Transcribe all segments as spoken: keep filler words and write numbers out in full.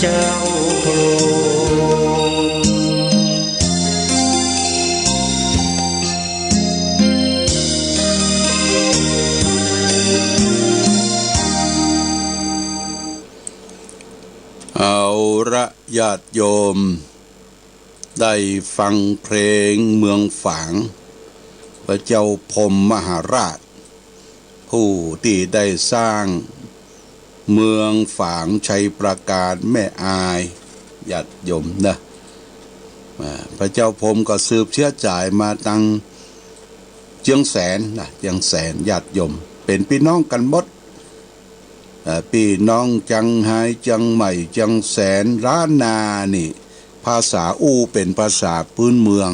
เจ้าโครง เอาละญาติโยม ได้ฟังเพลงเมืองฝาง พระเจ้าพรหมมหาราช ผู้ที่ได้สร้างเมืองฝางชัยปราการแม่อาย ญาติโยมนะ อ่า พระเจ้าพรหมก็สืบเชื้อสายมาตังเจียงแสนนะ เจียงแสน ญาติโยม เป๋นปี้น้องกั๋นหมด เอ่อ ปี้น้องเจียงฮาย เจียงใหม่ เจียงแสน ล้านนานี่ ภาษาอู้เป๋นภาษาพื้นเมือง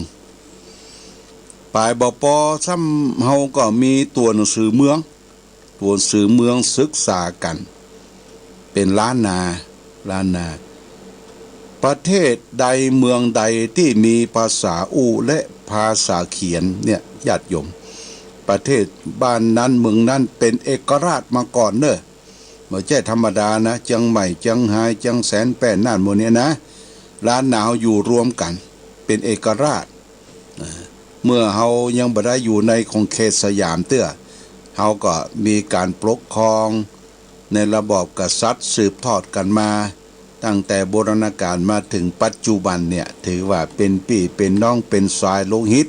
ป๋ายบ่ปอซ้ำ เฮาก็มีตั๋วหนังสือเมือง ตั๋วหนังสือเมืองศึกษากั๋น เป๋นล้านนา ล้านนา ประเทศใดเมืองใดตี้มีภาษาอู้และภาษาเขียนเนี่ย ญาติโยม ประเทศบ้านนั้นเมืองนั้นเป๋นเอกราชมาก่อนเน่อ บ่ใจ้ธรรมดานะ เจียงใหม่ เจียงฮาย เจียงแสน แป้ น่าน หมู่นี้นะ ล้านนาเฮาอยู่รวมกั๋น เป๋นเอกราช อ่า เมื่อเฮายังบ่ได้อยู่ในขอบเขตสยามเตื้อ เฮาก็มีก๋านปกครองในระบอบกษัตริย์สืบทอดกั๋นมา ตั้งแต่โบราณกาลมาเถิงปัจจุบันเนี่ย ถือว่าเป๋นปี้เป๋นน้อง เป๋นสายโลหิต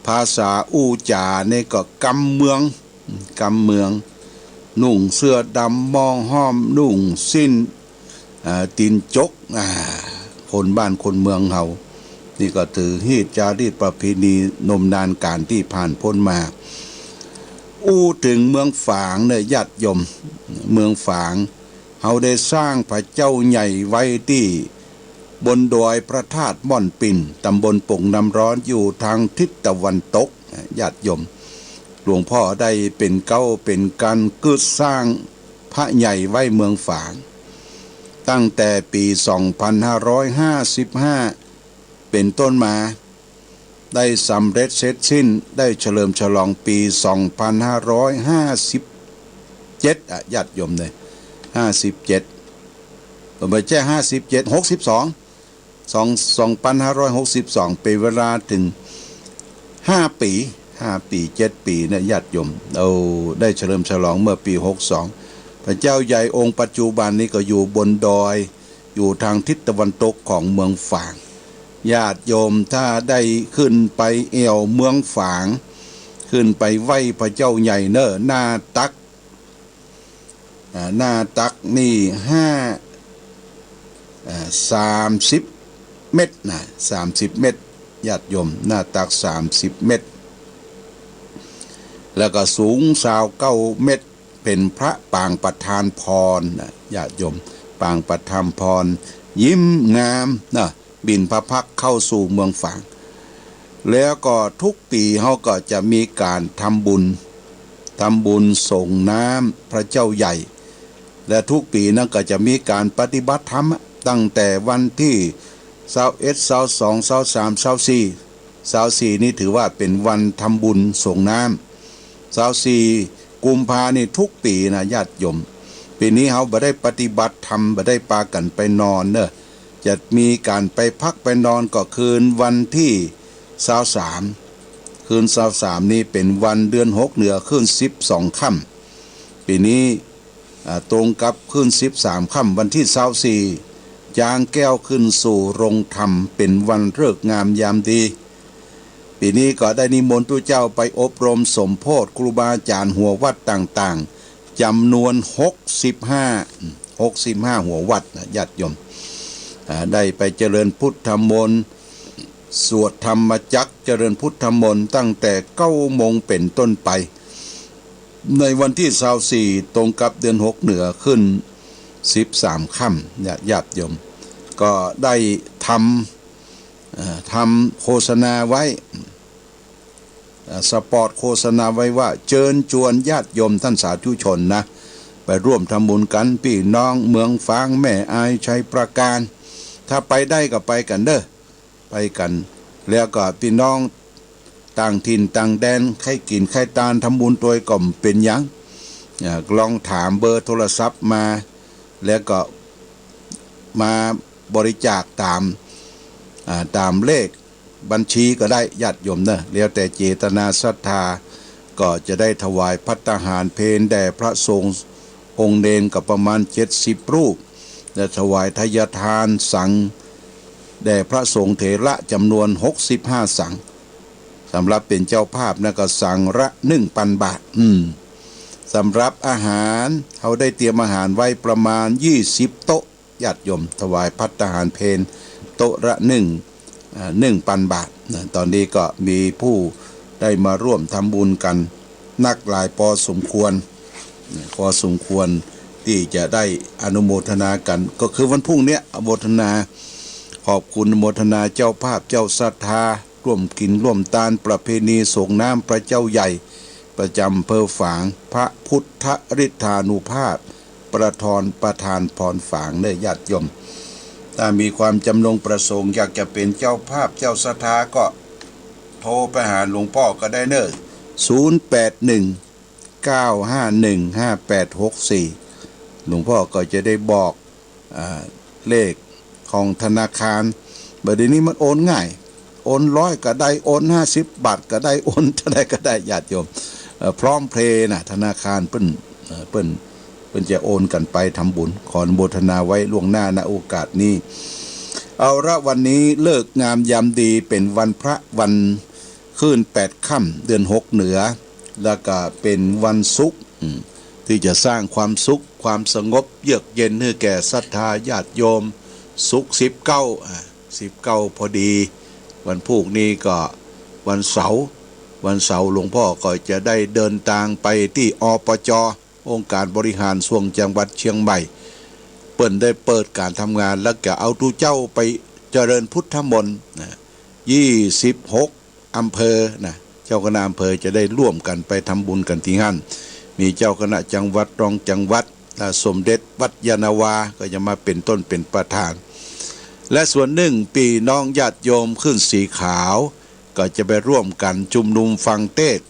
ภาษาอู้จ๋านี่ก็กำเมือง กำเมือง นุ่งเสื้อดำ หม้อห้อม นุ่งสิ้น อ่า ตี๋นจก อ่า คนบ้านคนเมืองเฮา นี่ก็ถือฮีตจารีตประเพณีนมนานก๋านตี้ผ่านป๊นมา อู้เถิงเมืองฝางเนี่ย ญาติโยม เมืองฝาง เฮาได้สร้างพระเจ้าใหญ่ไว้ตี้บนดอยพระธาตุม่อนปิ่น ต๋ำบลโป่งน้ำร้อน อยู่ตางทิศตะวันตก ญาติโยม หลวงพ่อได้เป๋นเก๊าเป๋นกั๋นกึ๊ดสร้างพระใหญ่ไว้เมืองฝาง ตั้งแต่ปี๋สองพันห้าร้อยห้าสิบห้า เป๋นต้นมา ได้สำเร็จเสร็จสิ้น ได้เฉลิมฉลองปี๋สองพันห้าร้อยห้าสิบเจ็ด อ่ะ ญาติโยมเน่อ ห้าสิบเจ็ด บ่ใจ้ห้าสิบเจ็ด หกสิบสอง สอง สองปันห้าร้อยหกสิบสอง เป๋นเวลาเถิงห้าปี๋ ห้าปี๋ เจ็ดปี๋เนี่ย ญาติโยม เอา ได้เฉลิมฉลองเมื่อปี๋หกสอง พระเจ้าใหญ่องค์ปัจจุบันนี้ก็อยู่บนดอย อยู่ตางทิศตะวันตกของเมืองฝาง ญาติโยมถ้าได้ขึ้นไปแอ่วเมืองฝาง ขึ้นไปไหว้พระเจ้าใหญ่เน่อ หน้าตัก อ่า หน้าตักนี่ห้า อ่า สามสิบเมตรนะ สามสิบเมตร ญาติโยม หน้าตักสามสิบเมตร แล้วก็สูงซาวเก้าเมตร เป๋นพระปางประทานพรนะ ญาติโยม ปางประทานพร ยิ้มงามนะ บิณฑบาตเข้าสู่เมืองฝาง แล้วก็ทุกปี๋เฮาก็จะมีก๋านทำบุญ ทำบุญสรงน้ำพระเจ้าใหญ่ และทุกปี๋นั้นก็จะมีก๋านปฏิบัติธรรมอะ ตั้งแต่วันตี้ซาวเอ็ด ซาวสอง ซาวสาม ซาวสี่ ซาวสี่นี่ถือว่าเป๋นวันทำบุญสรงน้ำ ซาวสี่กุมภานี่ทุกปี๋นะญาติโยม ปี๋นี้เฮาบ่ได้ปฏิบัติธรรม บ่ได้ปากั๋นไปนอนเน่อ จะมีก๋านไปพักไปนอนก็คืนวันตี้ซาวสาม คืนซาวสามนี่เป๋นวันเดือนหกเหนือขึ้นสิบสองค่ำ ปี๋นี้ อ่า ตรงกับขึ้นสิบสามค่ำ วันตี้ซาวสี่ จางแก้วขึ้นสู่โรงธรรม เป๋นวันฤกษ์งามยามดี ปี๋นี้ก็ได้นิมนต์ตุ๊เจ้าไปอบรมสมโภชครูบาอาจ๋ารย์หัววัดต่างๆ จ๋ำนวนหกสิบห้า หกสิบห้าหัววัดนะญาติโยม อ่า ได้ไปเจริญพุทธมนต์ สวดธรรมจักร เจริญพุทธมนต์ตั้งแต่เก้าโมงเป๋นต้นไป ในวันตี้ซาวสี่ ตรงกับเดือนหกเหนือขึ้นสิบสามค่ำเนี่ย ญาติโยม ก็ได้ทำ เอ่อ ทำโฆษณาไว้ เอ่อ สปอตโฆษณาไว้ว่า เจิญจวนญาติโยมต้านสาธุชนนะ ไปร่วมทำบุญกั๋น ปี้น้องเมืองฝาง แม่อาย ชัยปราการ ถ้าไปได้ก็ไปกั๋นเน่อ ไปกั๋น แล้วก็ปี้น้องต่างถิ่นต่างแดน ใค่กิ๋นใค่ตานทำบุญตวยก็บ่เป๋นหยัง อ่า ลองถามเบอร์โทรศัพท์มา แล้วก็ มาบริจาคต๋าม อ่า ต๋ามเลขบัญชีก็ได้ ญาติโยมเนอะ แล้วแต่เจตนาศรัทธา ก็จะได้ถวายภัตตาหารเพลแด่พระสงฆ์องค์เณรก็ประมาณเจ็ดสิบรูป และถวายทายทานสังแด่พระสงฆ์เถระจ๋ำนวนหกสิบห้าสัง สำหรับเป๋นเจ้าภาพนะก็สังละหนึ่งปันบาท อืม สำหรับอาหาร เฮาได้เตรียมอาหารไว้ประมาณยี่สิบโต๊ะ ญาติโยมถวายภัตตาหารเพลโต๊ะละหนึ่ง อ่า หนึ่งปันบาทนะ ต๋อนนี้ก็มีผู้ได้มาร่วมทำบุญกั๋นนักหลายปอสมควรนะ ปอสมควรตี้จะได้อนุโมทนากั๋น ก็คือวันพรุ่งเนี้ย อนุโมทนา ขอบคุณอนุโมทนาเจ้าภาพเจ้าศรัทธา ร่วมกิ๋นร่วมตานประเพณีส่งน้ำพระเจ้าใหญ่ ประจ๋ำอำเภอฝาง พระพุทธฤทธานุภาพ ประทาน ประทานพรฝางเนอะ ญาติโยม ถ้ามีความจ๋ำนงประสงค์อยากจะเป๋นเจ้าภาพเจ้าศรัทธาก็โทรไปหาหลวงป้อก็ได้เนอะ ศูนย์แปดหนึ่ง เก้าห้าหนึ่ง ห้าแปดหกสี่ หลวงป้อก็จะได้บอก อ่า เลขของธนาคาร บ่าเดี่ยวนี้มันโอนง่าย โอนร้อยก็ได้ โอนห้าสิบบาทก็ได้ โอนเต้าใดก็ได้ ญาติโยม เอ่อ PromptPay นะ ธนาคารเปิ้น เอ่อ เปิ้น เปิ้นจะโอนกั๋นไปทำบุญ ขออนุโมทนาไว้ล่วงหน้า ณ โอกาสนี้ เอาละ วันนี้ฤกษ์งามยามดี เป๋นวันพระ วันขึ้นแปดค่ำ เดือนหกเหนือ แล้วก็เป๋นวันศุกร์ อืม ตี้จะสร้างความสุข ความสงบเยือกเย็นหื้อแก่ศรัทธาญาติโยม ศุกร์สิบเก้า อ่า สิบเก้าพอดี วันพูกนี้ก็วันเสาร์ วันเสาร์หลวงป้อก็จะได้เดินตางไปตี้ อปจ. องค์การบริหารส่วนจังหวัดเชียงใหม่ เปิ้นได้เปิดก๋านทำงาน แล้วก็เอาตุ๊เจ้าไปเจริญพุทธมนต์นะ ยี่สิบหกอำเภอนะ เจ้าคณะอำเภอจะได้ร่วมกั๋นไปทำบุญกั๋นตี้หั้น มีเจ้าคณะจังหวัด รองจังหวัด และสมเด็จวัดยานนาวาก็จะมาเป๋นต้นเป๋นประธาน และส่วนนึ่งปี้น้องญาติโยมขึ้นสีขาว ก็จะไปร่วมกั๋นชุมนุมฟังเตสน์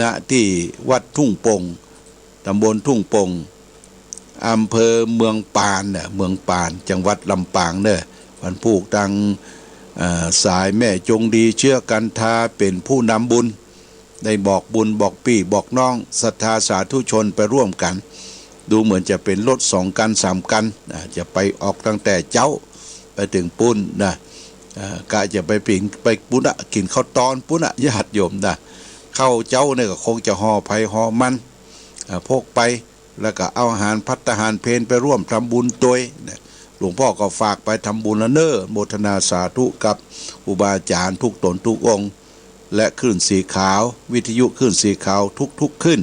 ณ ตี้วัดทุ่งโป่ง ต๋ำบลทุ่งโป่ง อำเภอเมืองปานเน่อ เมืองปาน จังหวัดลำปางเน่อ วันพูกตัง เอ่อ สายแม่จงดีเชื้อกันทาเป๋นผู้นำบุญ ได้บอกบุญบอกปี้บอกน้องศรัทธาสาธุชนไปร่วมกั๋น ดูเหมือนจะเป๋นรถสองกั๋นสามกั๋น อ่า จะไปออกตั้งแต่เจ๊าไปเถิงปู๊นนะ อ่า กะจะไปปิ่ง ไปปู๊นอะ กิ๋นข้าวตอนปู๊นอะ ญาติโยมนะ ข้าวเจ๊าเนี่ยก็คงจะห่อใผห่อมัน อ่า พกไป แล้วก็เอาอาหารภัตตาหารเพลไปร่วมทำบุญตวยนะ หลวงป้อก็ฝากไปทำบุญละเน่อ โมทนาสาธุกับครูบาอาจ๋ารย์ทุกต๋นทุกองค์ และคลื่นสีขาว วิทยุคลื่นสีขาวทุกๆคลื่น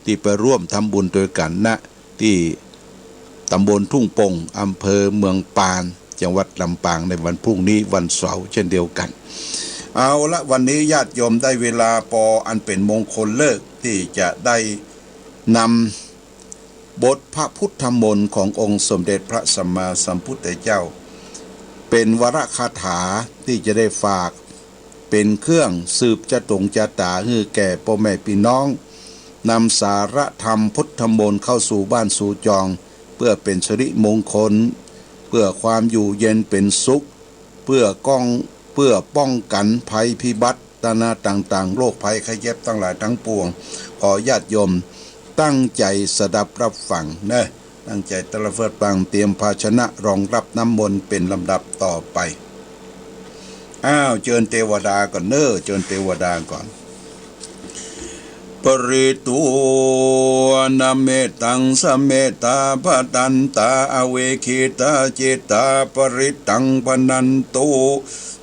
ตี้ไปร่วมทำบุญตวยกั๋นนะ ตี้ต๋ำบลทุ่งโป่ง อำเภอเมืองปาน จังหวัดลำปาง ในวันพรุ่งนี้วันเสาร์เช่นเดียวกั๋น เอาละ วันนี้ญาติโยมได้เวลาปออันเป๋นมงคลฤกษ์ตี้จะได้นำ บทพระพุทธมนต์ขององค์สมเด็จพระสัมมาสัมพุทธเจ้า เป๋นวรคาถาตี้จะได้ฝาก เป๋นเครื่องสืบจะตงจะต๋าหื้อแก่ป้อแม่ปี้น้อง นำสาระธรรมพุทธมนต์เข้าสู่บ้านสู่จอง เปื้อเป๋นสิริมงคล เปื้อความอยู่เย็นเป๋นสุข เปื้อก้อง เปื้อป้องกั๋นภัยพิบัตินานาต่างๆ โรคภัยไข้เจ็บตังหลายตังปวง ขอญาติโยมตั้งใจ๋สดับฮับฟังเน่อ ตั้งใจ๋สดับฮับฟัง เตรียมภาชนะรองรับน้ำมนต์เป๋นลำดับต่อไป อ้าว เจิญเตวดาก่อนเน่อ เจิญเตวดาก่อน ปริตตวานะเมตตังสะเมตตา ภะทันตา อเวคิตาจิตตา ปริตตังภะนันตุ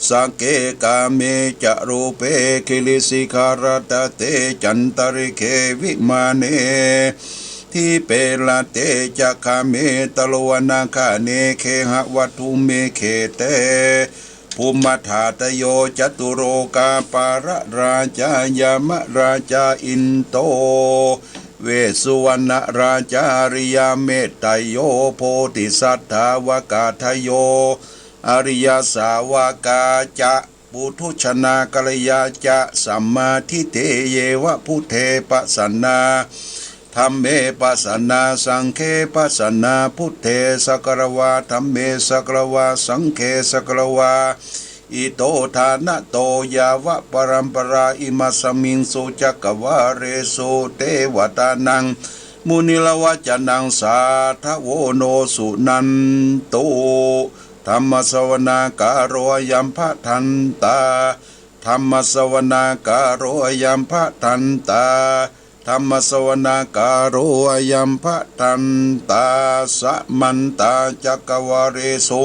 สักเข กาเม จะ รูเป กิริสิขะรัตตะเต จันตะริกเข วิมาเน ทีปะตะเต จะ คาเม ตะโลวนาคาเน เขหะวัตถุเม เขเต ภุมมะธาตะโย จะตุโรกาปาละราชา ยะมะราชา อินโต เวสสุวรรณราชา อริยะเมตตะโย โพธิสัตถาวกาทะโย อริยะสาวกาจะ ปุถุชนากัลยาจะ สัมมาทิฏฐิเยวะ พุทเทปะสันนา ท Dhamme pasannā saṅghe pasannā, buddhe sagāravā dhamme sagāravā saṅghe sagāravā, ito ṭhānato yāva paramparā imasmiṃ su cakkavāḷesu devatānaṃ munivaravacanaṃ sādhavo no suṇantu. Dhammassavanakālo ayambhadantā. Dhammassavanakālo ayambhadantā. Dhammassavanakālo ayambhadantā. Samantā cakkavāḷesu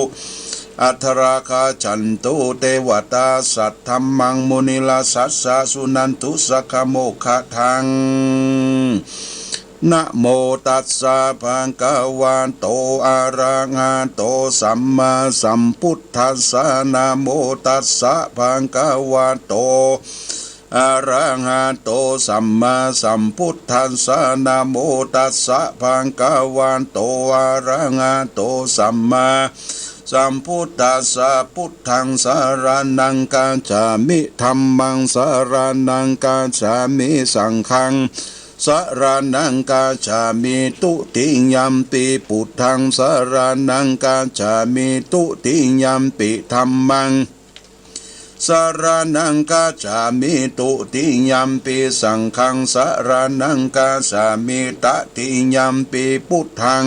atrāgacchantu devatā saddhammaṃ munirājassa suṇantu saggamokkhadaṃ. Namo tassa bhagavato arahato sammāsambuddhassa. Namo tassa bhagavato arahato sammāsambuddhassa. Namo tassa bhagavato arahato sammāsambuddhassa. Buddhaṃ saraṇaṃ gacchāmi. Dhammaṃ saraṇaṃ gacchāmi. Saṅghaṃ saraṇaṃ gacchāmi. Dutiyampi buddhaṃ saraṇaṃ gacchāmi. Dutiyampi dhammaṃ saraṇaṃ gacchāmi. Dutiyampi saṅghaṃ saraṇaṃ gacchāmi. Tatiyampi buddhaṃ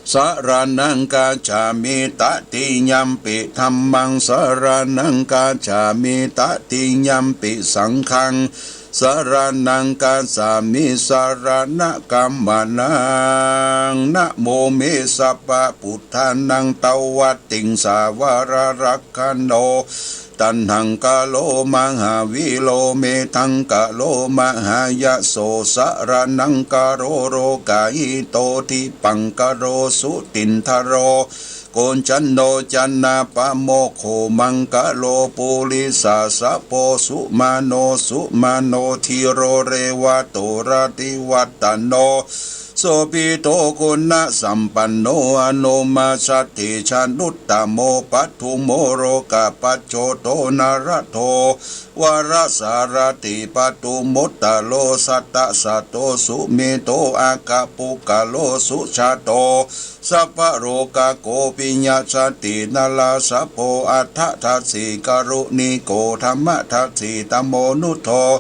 saraṇaṃ gacchāmi. Tatiyampi dhammaṃ saraṇaṃ gacchāmi. Tatiyampi saṅghaṃ saraṇaṃ gacchāmi. Saraṇagamanaṃ. Namo me sabbabuddhānaṃ tavattiṃsavararak khaṇo. Taṇhaṅkaro mahāvīro, medhaṅkaro mahāyaso, saraṇaṅkaro lokahito, dīpaṅkaro jutindharo, kojaṇṇo janapāmokkho, maṅgalo purisāsabho, sumano sumano dhīro, revato rativaḍḍhano, sobhito guṇasampanno, anomadassī januttamo, padumo lokapajjoto, nārado varasārathi, padumuttaro satasātho, sumedho aggapuggalo, sujāto sabbalokaggo, piyadassī narāsabho, atthadassī kāruṇiko, dhammadassī tamonudo,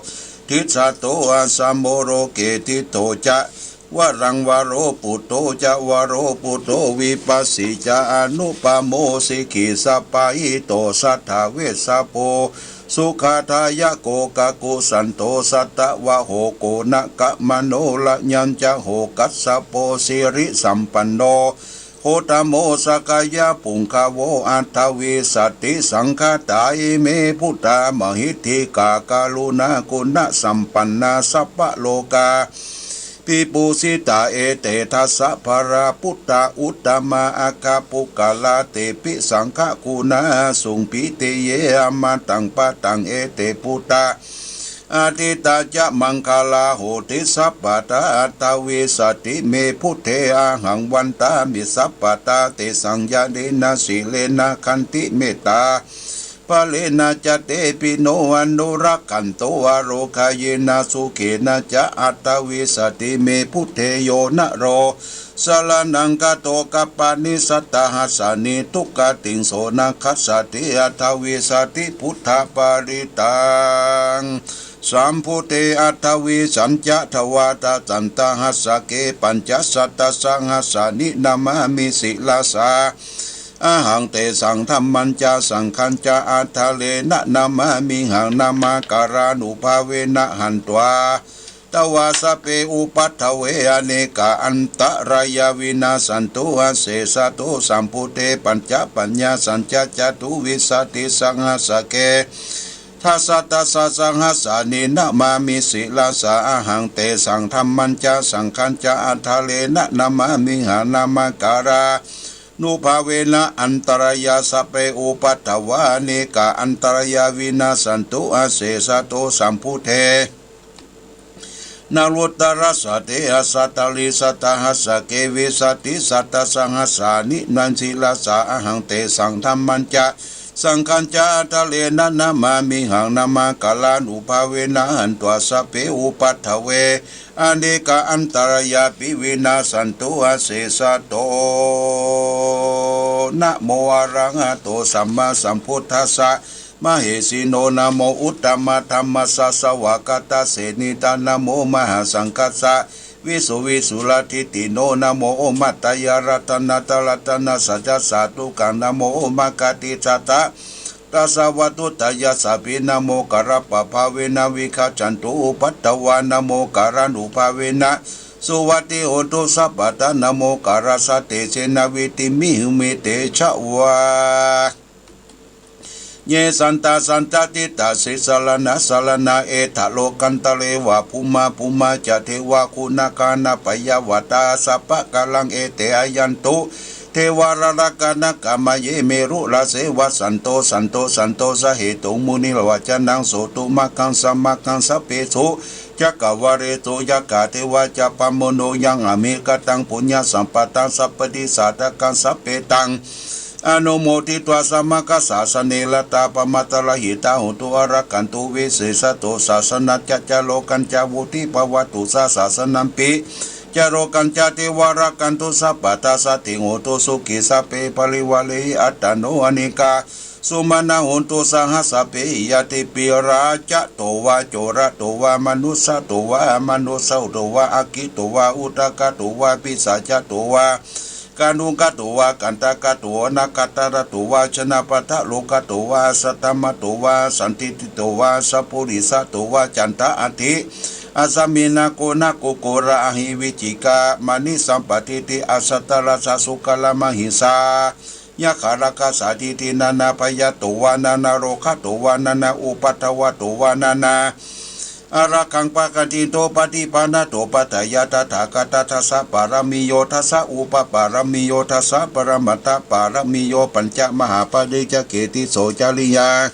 diṭṭhato asamo loke, diṭṭho ca varaṃ varo, putto ca varo putto, vipassī ca anupamo, sikhī sabbahito, satthā vessabhū, sukhadāyako, kakusandho satavaho, koṇāgamano raññañca ho, kassapo sirisampanno, gotamo sakyapuṅgavo. Aṭṭhavīsati saṅkhātā ime buddhā mahiddhikā, karuṇāguṇasampannā sabbalokā vibhūsitā. Ete dasa balā buddhā uttamā aggapuggalā, tepi saṅghaguṇā asuṃ bhikkhave amataṃ padaṃ. Ete buddhā atītā ca maṅgalā honti sabbadā. Aṭṭhavīsati me buddhe ahaṃ vandāmi sabbadā, tesaṃ ñāṇena sīlena khantimettā balena ca tepi no anurakkhantu, ārogāyena sukhena ca. Aṭṭhavīsati me buddhe yo naro saraṇaṃ gato, kappāni sattasahassāni, duggatiṃ so na gassati. Aṭṭhavīsati buddhaparittaṃ. Sambuddhe aṭṭhavīsañca dvādasasahassake, pañcasatasahassāni namāmi sirasā ahaṃ. Tesaṃ dhammañca saṅghañca ādarena namāmihaṃ, namakārānubhāvena hantvā tvā sabbe upaddave, anekā antarāyā vinassantu asesato. Sambuddhe pañcapaññāsañca catuvīsatisahassake, dasasatasahassāni namāmi sirasā ahaṃ. Tesaṃ dhammañca saṅghañca ādarena namāmihaṃ, namakārānubhāvena hantvā sabbe upaddavā, anekā antarāyā vinassantu asesato. Sambuddhe navuttarasate aṭṭhacattāḷīsatasahassake, vīsatisatasahassāni namāmi sirasā ahaṃ. Tesaṃ dhammañca Saṅghañca ādarena namāmihaṃ, namakārānubhāvena hantvā sabbe upaddave, anekā antarāyāpi vinassantu asesato. Namo arahato sammāsambuddhassa mahesino, namo uttamadhammassa svākkhātassena, namo mahāsaṅghassā visuddhijuladiṭṭhino, namo omātyāraddhassa ratanattayassa sādhukaṃ, namo omakātītassa tassa vatthuttayassapi, namokārappabhāvena vigacchantu upaddavā, namokārānubhāvena suvatthi hotu sabbadā, namokārassa tejena vidhimhi homi tejavā. Ye santā santānarahitatā, saraṇasaraṇā, etha lokantare va bhummā bhummā ca devā, guṇagānappaṇṇavatā sabbakāraṃ, ete āyantu devā rājānā rakkhaṃ, mahe mehurājase vasanto, santo santo sahetuṃ munivaravacanaṃ sothu maggaṃ samaggaṃ. Sabbesu cakkavāḷesu yakkhā devā ca brahmano, yaṃ amhe kataṃ puññasampadaṃ, sabbadhi sādakaṃ sabbe taṃ anumoditvā, samaggāsāsane ratā pamādarahitā hontu, arakkhantu visesato sāsanañca ca lokañca vuḍḍhī bhavatu saha. Sāsanampi ca lokañca devā rakkhantu sabbadā, saddhiṃ hontu sukhī sabbe parivārahi attano. Anekā sumanā hontu saha sabbehi ñātibhi, rājato vā corato vā manussato vā amanussato vā aggito vā udakato vā pisācato vā khāṇukato vā kaṇṭakato vā nakkhattato vā janapadarogato vā asaddhammato vā asandiṭṭhito vā asappurisato vā caṇḍahatthi asamino koṇagotirā ahi vicchikamaṇisappadīti asaddarassā sūkaramahiṃsā yakkhārakkhasādīti nānābhayato vā nānārogato vā nānāupaddavato vā nānā ārakkhaṃ pakkhitvā paṭibhāṇato paṭṭhāya tathāgatā. Dasa pāramiyo dasa upapāramiyo dasa paramatthapāramiyo pañca mahāpariccāge tisso cariyā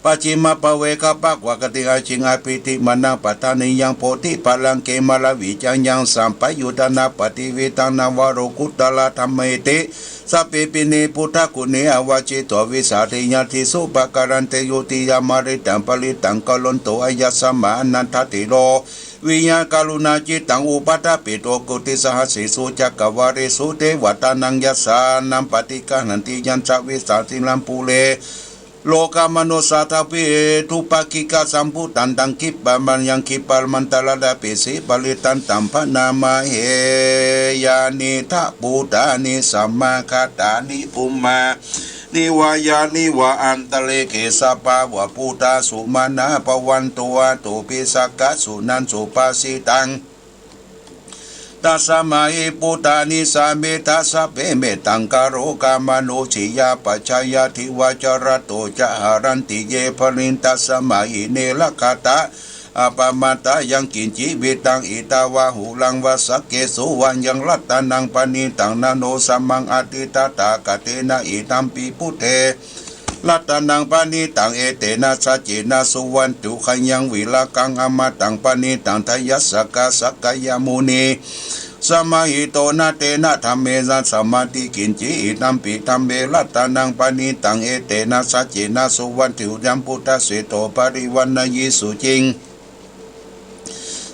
pacchimabbhave gabbhāvakkantiṃ añjalikaraṃ abhidhānamanthaṃ padhānamanthaṃ bodhipallaṅke māravijayaṃ sampayuttā nappāti viddhā navalokuttaradhammāti. Sabbepi me buddhaguṇe āvajjetvā vesāliyā tīsu pākārantesu tiyāmarattiyaṃ parittaṃ karonto āyasmā ānandatthero viya kāruṇācittaṃ upaṭṭhāpetvā koṭisahassesū cakkavāḷesu devatānaṃ yassāṇaṃ paṭiggaṇhanti yañca vesāliyā pure rogāmanussadubbhe dubbhikkhasambhūtaṃ taṃ khippamānāyaṃ khippamānālāpesi parittaṃ taṃ bhaṇāma he. Yānīdha bhūtāni samāgatāni bhummāni vā yāni va antalikkhe sabbā va bhūtā sumanā bhavantu athopi sakkacca suṇantu bhāsitaṃ. Tasmā hi bhūtā nisāmetha sabbe mettaṃ karotha mānusiyā pajāya divā ca ratto ca haranti ye baliṃ tasmā hi ne rakkhatha appamattā. Yaṃ kiñci vittaṃ idha vā huraṃ vā saggesu vā yaṃ ratanaṃ paṇītaṃ na no samaṃ atthi tathāgatena idampi buddhe ratanaṃ paṇītaṃ etena saccena suvatthi hotu khayaṃ virāgaṃ amataṃ paṇītaṃ tayajjagā sakyamunī samāhito na tena dhammena samatthi kiñci idampi dhamme ratanaṃ paṇītaṃ etena saccena suvatthi hotu yaṃ buddhaseṭṭho parivaṇṇayī suciṃ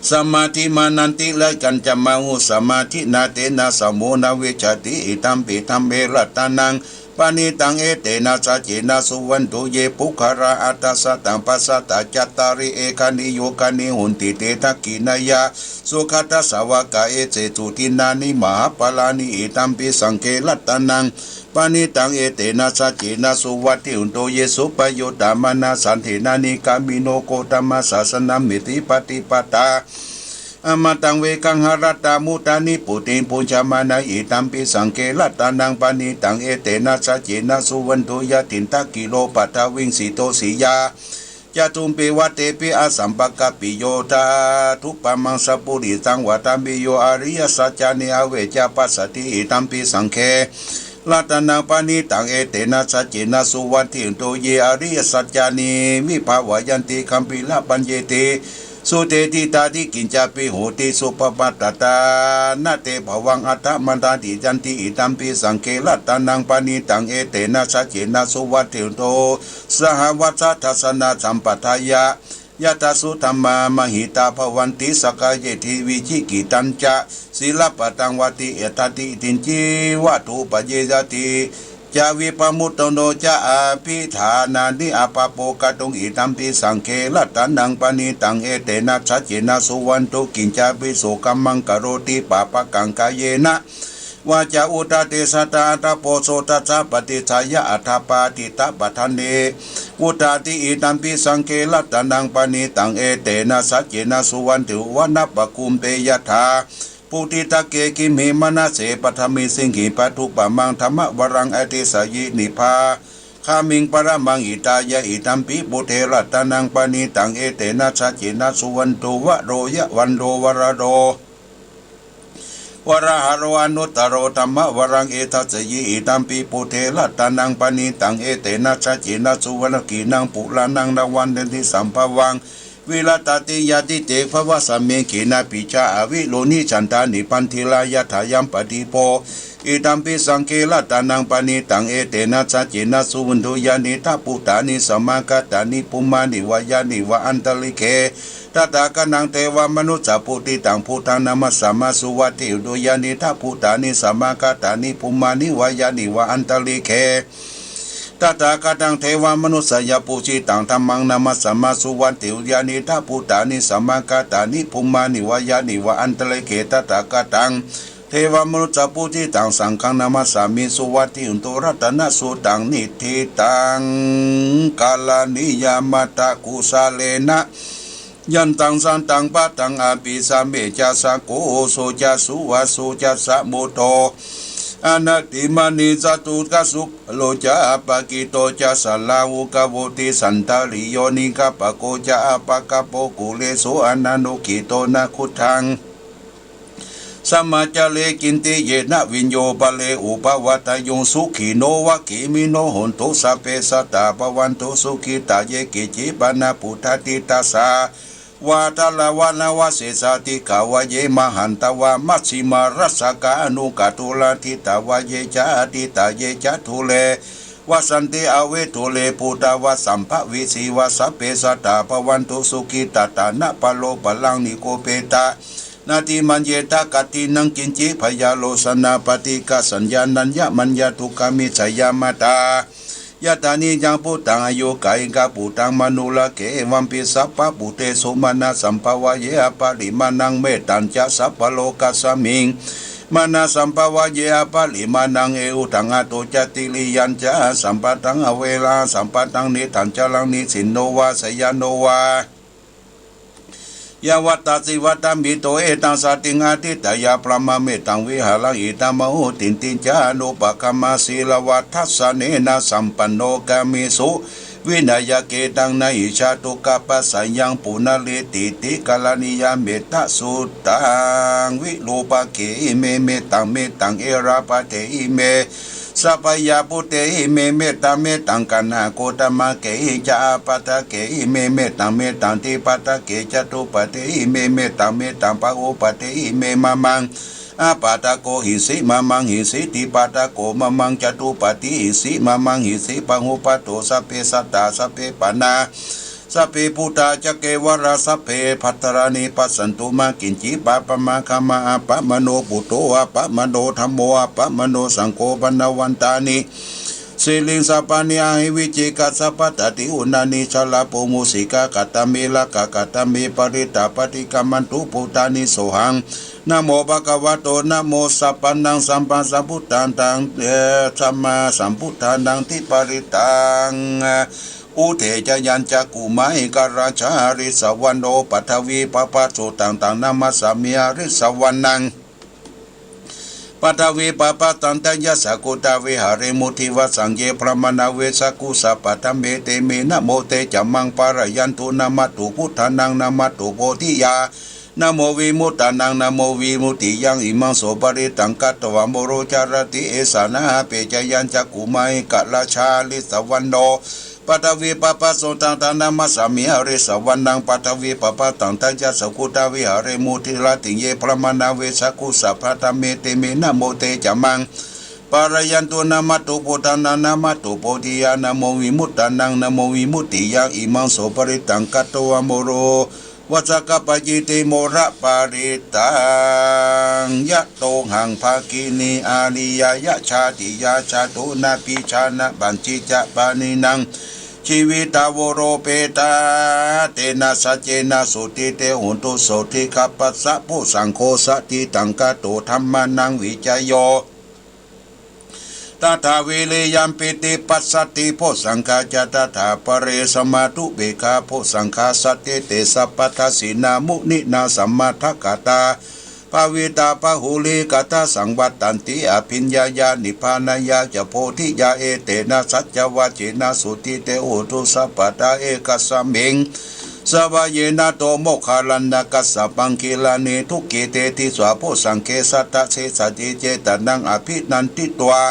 samādhimānantarikañca mahāsamādhinā tena samo na vijjati idampi dhamme ratanaṃ paṇītaṃ etena saccena suvatthi hotu ye puggalā aṭṭha sataṃ pasatthā cattāri ekanī yugāni honti te dakkhiṇeyyā sugatassa sāvakā etesu dinnāni mahapphalāni idampi saṅghe ratanaṃ paṇītaṃ etena saccena suvatthi hotu ye suppayuttā manasā daḷhena nikkāmino gotamasāsanamhi paṭipadā amataṃ vigayha laddhā mudhā nibbutiṃ bhuñjamānā idampi saṅghe ratanaṃ paṇītaṃ etena saccena suvatthi hotu yathindakhīlo paṭhaviṃ sito siyā catubbhi vātebhi asampakampiyo tathūpamaṃ sappurisaṃ vadāmi yo ariyasaccāni avecca passati idampi saṅghe ratanaṃ paṇītaṃ etena saccena suvatthi hotu ye ariyasaccāni vibhāvayanti gambhīrapaññenti Suteṭṭhitāti kiñcāpi hotīti supabhātatā, na te bhavaṃ aṭṭhaṃ maṇḍanti. Yanti idampi saṅghe ratanaṃ paṇītaṃ, etena saccena suvatthi hotu, sahassaṃ dassanasampādāya. Yattha suddhamā mahītā bhavanti, saṅgayetthi vicikkhitañca, sīlabbataṃ vātiyattāti, kiñci vā thūpayesāti ca vippamutto no ca, abhiṭhānāni abhabbo kātuṃ. Idampi saṅghe ratanaṃ paṇītaṃ, etena saccena suvatthi hotu, kiñcāpi sokammaṃ karoti pāpakaṃ, kāyena vācā uda tejasā. Atha bho so tassa paṭicchāya, aṭṭhapādā padakkhiṇā vuṭṭhāti. Idampi saṅghe ratanaṃ paṇītaṃ, etena saccena suvatthi hotu, vanappagumbe yathā bodhisattve, gimhe manassa paṭhamasmiṃ hitaṃ, tathūpamaṃ dhammavaraṃ atisayi, nibbānagāmiṃ paramaṃ hitāya. Idampi buddhe ratanaṃ paṇītaṃ, etena saccena suvatthi hotu, varoyya varo varado varāharo anuttaro dhammavaraṃ atisayi. Idampi buddhe ratanaṃ paṇītaṃ, etena saccena suvatthi hotu, dakkhiṇaṃ purāṇaṃ navaṃ natthi sambhavaṃ, virattacittāyatike bhavasmiṃ, khīṇabījā aviruḷhichandā, nibbindetha yathā yampadīpo. Idampi saṅghe ratanaṃ paṇītaṃ, etena saccena suvatthi hotu, yānīdha bhūtāni samāgatāni, bhummāni vā yāni va antalikkhe, tathāgataṃ devamanussapūjitaṃ, buddhaṃ namassāma suvatthi hotu. Yānīdha bhūtāni samāgatāni, bhummāni vā yāni va antalikkhe, tathāgataṃ devamanussapūjitaṃ, dhammaṃ namassāma suvatthi hotu. Yānīdha bhūtāni samāgatāni, bhummāni vā yāni va antalikkhe, tathāgataṃ devamanussapūjitaṃ, saṅghaṃ namassāmi suvatthi hotu. Ratanasuttaṃ niṭṭhitaṃ karaṇīyamatthakusalena, yantaṃ santaṃ padaṃ abhisamecca, sakko ujū ca suvaco cassa mudu anatimānī, santū ca subharo ca appakicco ca, sallahukavutti santindriyo, nigghātako ca appagabbho, kulesu ananugiddho, na khuddaṃ samācare kiñci, yena viññū pare upavadeyyuṃ. Sukhino vā khemino hontu, sabbe sattā bhavantu sukhitā. Ye keci pāṇabhūtatthi, tasā vā thārā vā nāvasesā, dīghā vā ye mahantā vā, majjhimā rassakā aṇukathūlā, diṭṭhā vā ye ca adiṭṭhā, ye ca dūre vasanti avidūre, bhūtā vā sambhavesī vā, sabbe sattā bhavantu sukhitattā. Na paro paraṃ nikubbetha, nātimaññetha katthaci naṃ kiñci, byārosanā paṭighasaññā, nāññamaññassa dukkhamiccheyya. Mātā yathā niyaṃ puttaṃ, āyukā ekaputtaṃ manurakkhe, evampi sabbabhūtesu, mānasambhāvaye aparimāṇaṃ. Mettañca sabbalokasmiṃ, mānasambhāvaye aparimāṇaṃ, uddhaṃ adho ca tiriyañca, asambādhaṃ averaṃ asapattaṃ. Tiṭṭhañcaraṃ nisinno vā sayāno vā, yāvatassa sīvissito, etaṃ satiṃ adhiṭṭheyya, brahmametaṃ vihāraṃ idhamāhu. Diṭṭhiñca anupagamma sīlavā dassanena sampanno, kāmesu vineyya gedhaṃ, na hi jātu gabbhaseyyaṃ punaretīti. Karaṇīyam mettasuttaṃ, virūpakkhehi me mettaṃ, mettaṃ erāpathehi me, sabbāpabbayehi me mettaṃ, mettaṃ kaṇhakoṭṭabbaggehi ca āpādaggehi me mettaṃ, mettaṃ dvipaddagge catuppadehi me mettaṃ, mettaṃ bahuppadehi me mamaṃ. Appādako hīsi mamaṃ hīsi, dvipaddako mamaṃ, catuppadi hīsi mamaṃ hīsi, bahuppaddo sabbe sattā sabbe pāṇā, sabbe bhūtā ca kevalā, sabbe bhadrani passantu, mā kiñci pāpam āgammā. Appamāṇo buddho, appamāṇo dhammo, appamāṇo saṅgho, paṇṇavantāni siriṃsapāni, ahi vicchikā sapattati, uṇṇāni jalābū mūsikā. Katā me rakkhā, katā me parittā, paṭikkamantu bhūtāni, sohaṃ namo bhagavato, namo sattannaṃ sammāsambuddhānaṃ, eh, sammāsambuddhānaṃ. Tiparittānaṃ ude ca yañcakkhumaṃ, ekarājā harissavaṇṇo, paṭhavippabhāso, taṃ taṃ namassāmi harissavaṇṇaṃ. Paṭhavippabhāsaṃ tayajja guttā, viharemu divā saññe brāhmaṇā vessakū. Sabbadhamme te me namo, te ca maṃ pālayantu. Namatthu buddhānaṃ, namatthu bodhiyā, namo vimuttānaṃ, namo vimuttiyaṃ. Imaṃ so parittaṃ katvā moro carati, esanā abhe ca yañcakkhumaṃ, ekarājā harissavaṇṇo, Paṭhavippabhāso taṃ taṃ namassāmi harissavaṇṇaṃ paṭhavippabhāsaṃ tejasā guttā viharemu dīrā diññe brahmā nāvessā kussabbattā me te me namo te ca maṃ pālayantu. Namatthu buddhānaṃ namatthu bodhiyā namo vimuttānaṃ namo vimuttiyā imaṃ so parittaṃ katvā moro vācakappacitti moraparittaṃ. Yatohaṃ bhagini ariyāya jātiyā jāto nābhijānāmañci ca pāṇinaṃ jīvitā voropetā. Tena saccena sotthi te hotu sotthi gabbhassa phuṭṭhaṃ kho satiṭṭhaṃ gato dhammānaṃ vicayo tathā viriyampīti passaddhi phuṭṭhajjhā ca tathāpare samādhupekkhabhuṭṭhā sattete sabbadassinā muninā sammadakkhātā bhāvitā bahulīkatā saṃvattanti abhiññāya nibbānāya ca bodhiyā. Etena saccavajjena sotthi te hotu sabbadā. Ekasmiṃ samaye nātho moggallāna kassapaṃ gilāne dukkhite disvā bojjhaṅge satta desayi cetayaṃ abhinanditvā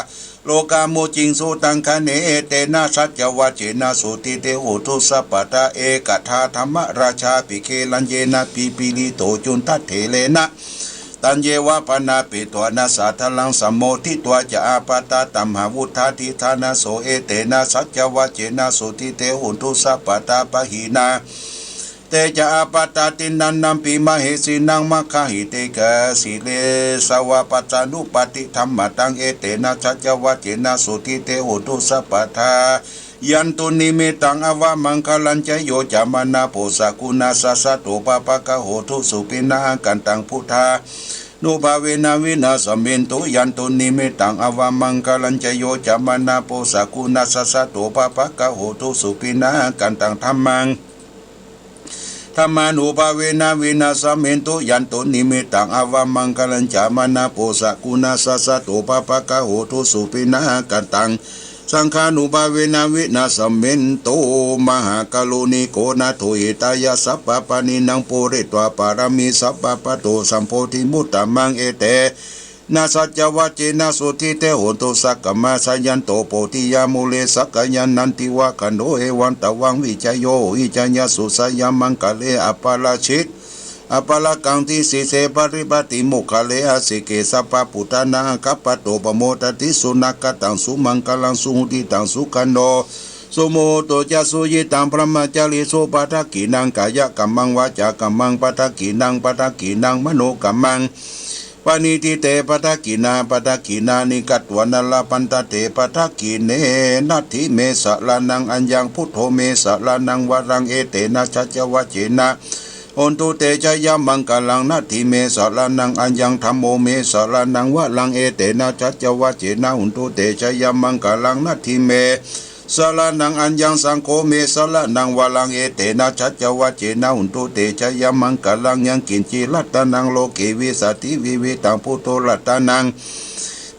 rogā mucciṃsu taṅkhaṇe. Etena saccavajjena sotthi te hotu sabbadā. Ekadā dhammarājāpi gelaññenā pīḷito cundattherena taññeva bhaṇāpetvāna sādaraṃ sammoditvā ca ābādhā tamhā vuṭṭhāsi ṭhānaso. Etena saccavajjena sotthi te hotu sabbadā. Pahīnā te ca ābādhā tiṇṇannampi mahesinaṃ maggāhite kāsīlesāva paccānuppattidhammataṃ. Etena saccavajjena sotthi te hotu sabbadā. Yandunnimittaṃ avamaṅgalañca yo cāmanāpo sakuṇassa saddo pāpaggaho dussupinaṃ akantaṃ buddhānubhāvena vināsamentu. Yandunnimittaṃ avamaṅgalañca yo cāmanāpo sakuṇassa saddo pāpaggaho dussupinaṃ akantaṃ dhammaṃ dhammānubhāvena vināsamentu. Yandunnimittaṃ avamaṅgalañca cāmanāpo sakuṇassa saddo pāpaggaho dussupinaṃ akantaṃ saṅghānubhāvena vināsamentu. Mahākāruṇiko nātho hitāya sabbapāṇinaṃ pūretvā pāramī sabbā patto sambodhimuttamaṃ. Etena saccavajjena sotthi te hotu. Sakkamā jayanto bodhiyā mūle sakyānaṃ nandivaḍḍhano evaṃ tvaṃ vijayo hohi jayassu jayamaṅgale aparājit aparāgaṃ sīse paṭhavippatimokkkhare abhiseke sabbabuddhānaṃ aggappatto pamodati. Sunakkhattaṃ sumaṅgalaṃ suhuṭṭhitaṃ sukhaṇo sumuhutto ca suyiṭṭhaṃ brahmacārisu padakkhiṇaṃ kāyakammaṃ vācākammaṃ padakkhiṇaṃ padakkhiṇaṃ manokammaṃ paṇidhī te padakkhiṇā padakkhiṇāni katvāna labhantatthe padakkhiṇe. Natthi me saraṇaṃ aññaṃ buddho me saraṇaṃ varaṃ etena saccavajjena hontu te jayamaṅgalaṃ. Natthi me saraṇaṃ aññaṃ dhammo me saraṇaṃ varaṃ etena saccavajjena hontu te jayamaṅgalaṃ. Natthi me saraṇaṃ aññaṃ saṅgho me saraṇaṃ varaṃ etena saccavajjena hontu te jayamaṅgalaṃ. Yaṅkiñci ratanaṃ loke vijjati vividhaṃ puthu ratanaṃ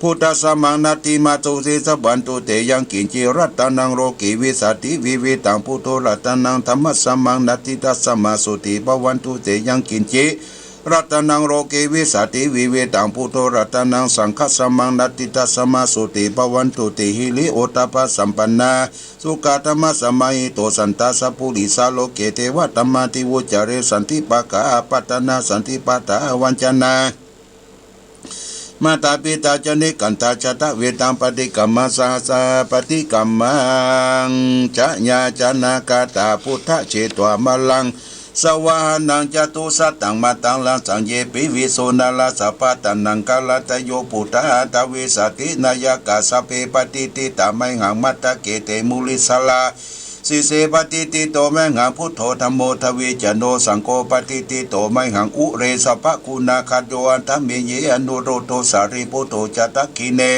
buddhasamaṃ natthi mātose sabbantute. Yaṅkiñci ratanaṃ loke vijjati vividhaṃ puthu ratanaṃ dhammasamaṃ natthi tasmā sotthī bhavantu te. Yaṅkiñci ratanaṃ loke vijjati vividhaṃ puthu ratanaṃ saṅghasamaṃ natthi tasmā sotthī bhavantu te. Hiriottappasampannā sukkadhammasamāhito santo sappurisā loke devadhammāti vuccare. Santi pakkhā apattanā santi pādā avañcanā mātā pitā ca nikkhantā jātaveda paṭikkama sahassa paṭikkaman ca yā janakāyā buddhā jetvā māraṃ savāhanaṃ catusaccāmataraṃ saññe piviso narāsabhā taṇhaṅkarādayo buddhā aṭṭhavīsati nāyakā sabbe patiṭṭhitā mayhaṃ matthake te munissarā. Sīse patiṭṭhito mayhaṃ buddho dhammo dviccanno saṅgho patiṭṭhito mayhaṃ ure sabbaguṇākaro aṭṭhāmehi anuruddho sārīputto ca dakkhiṇe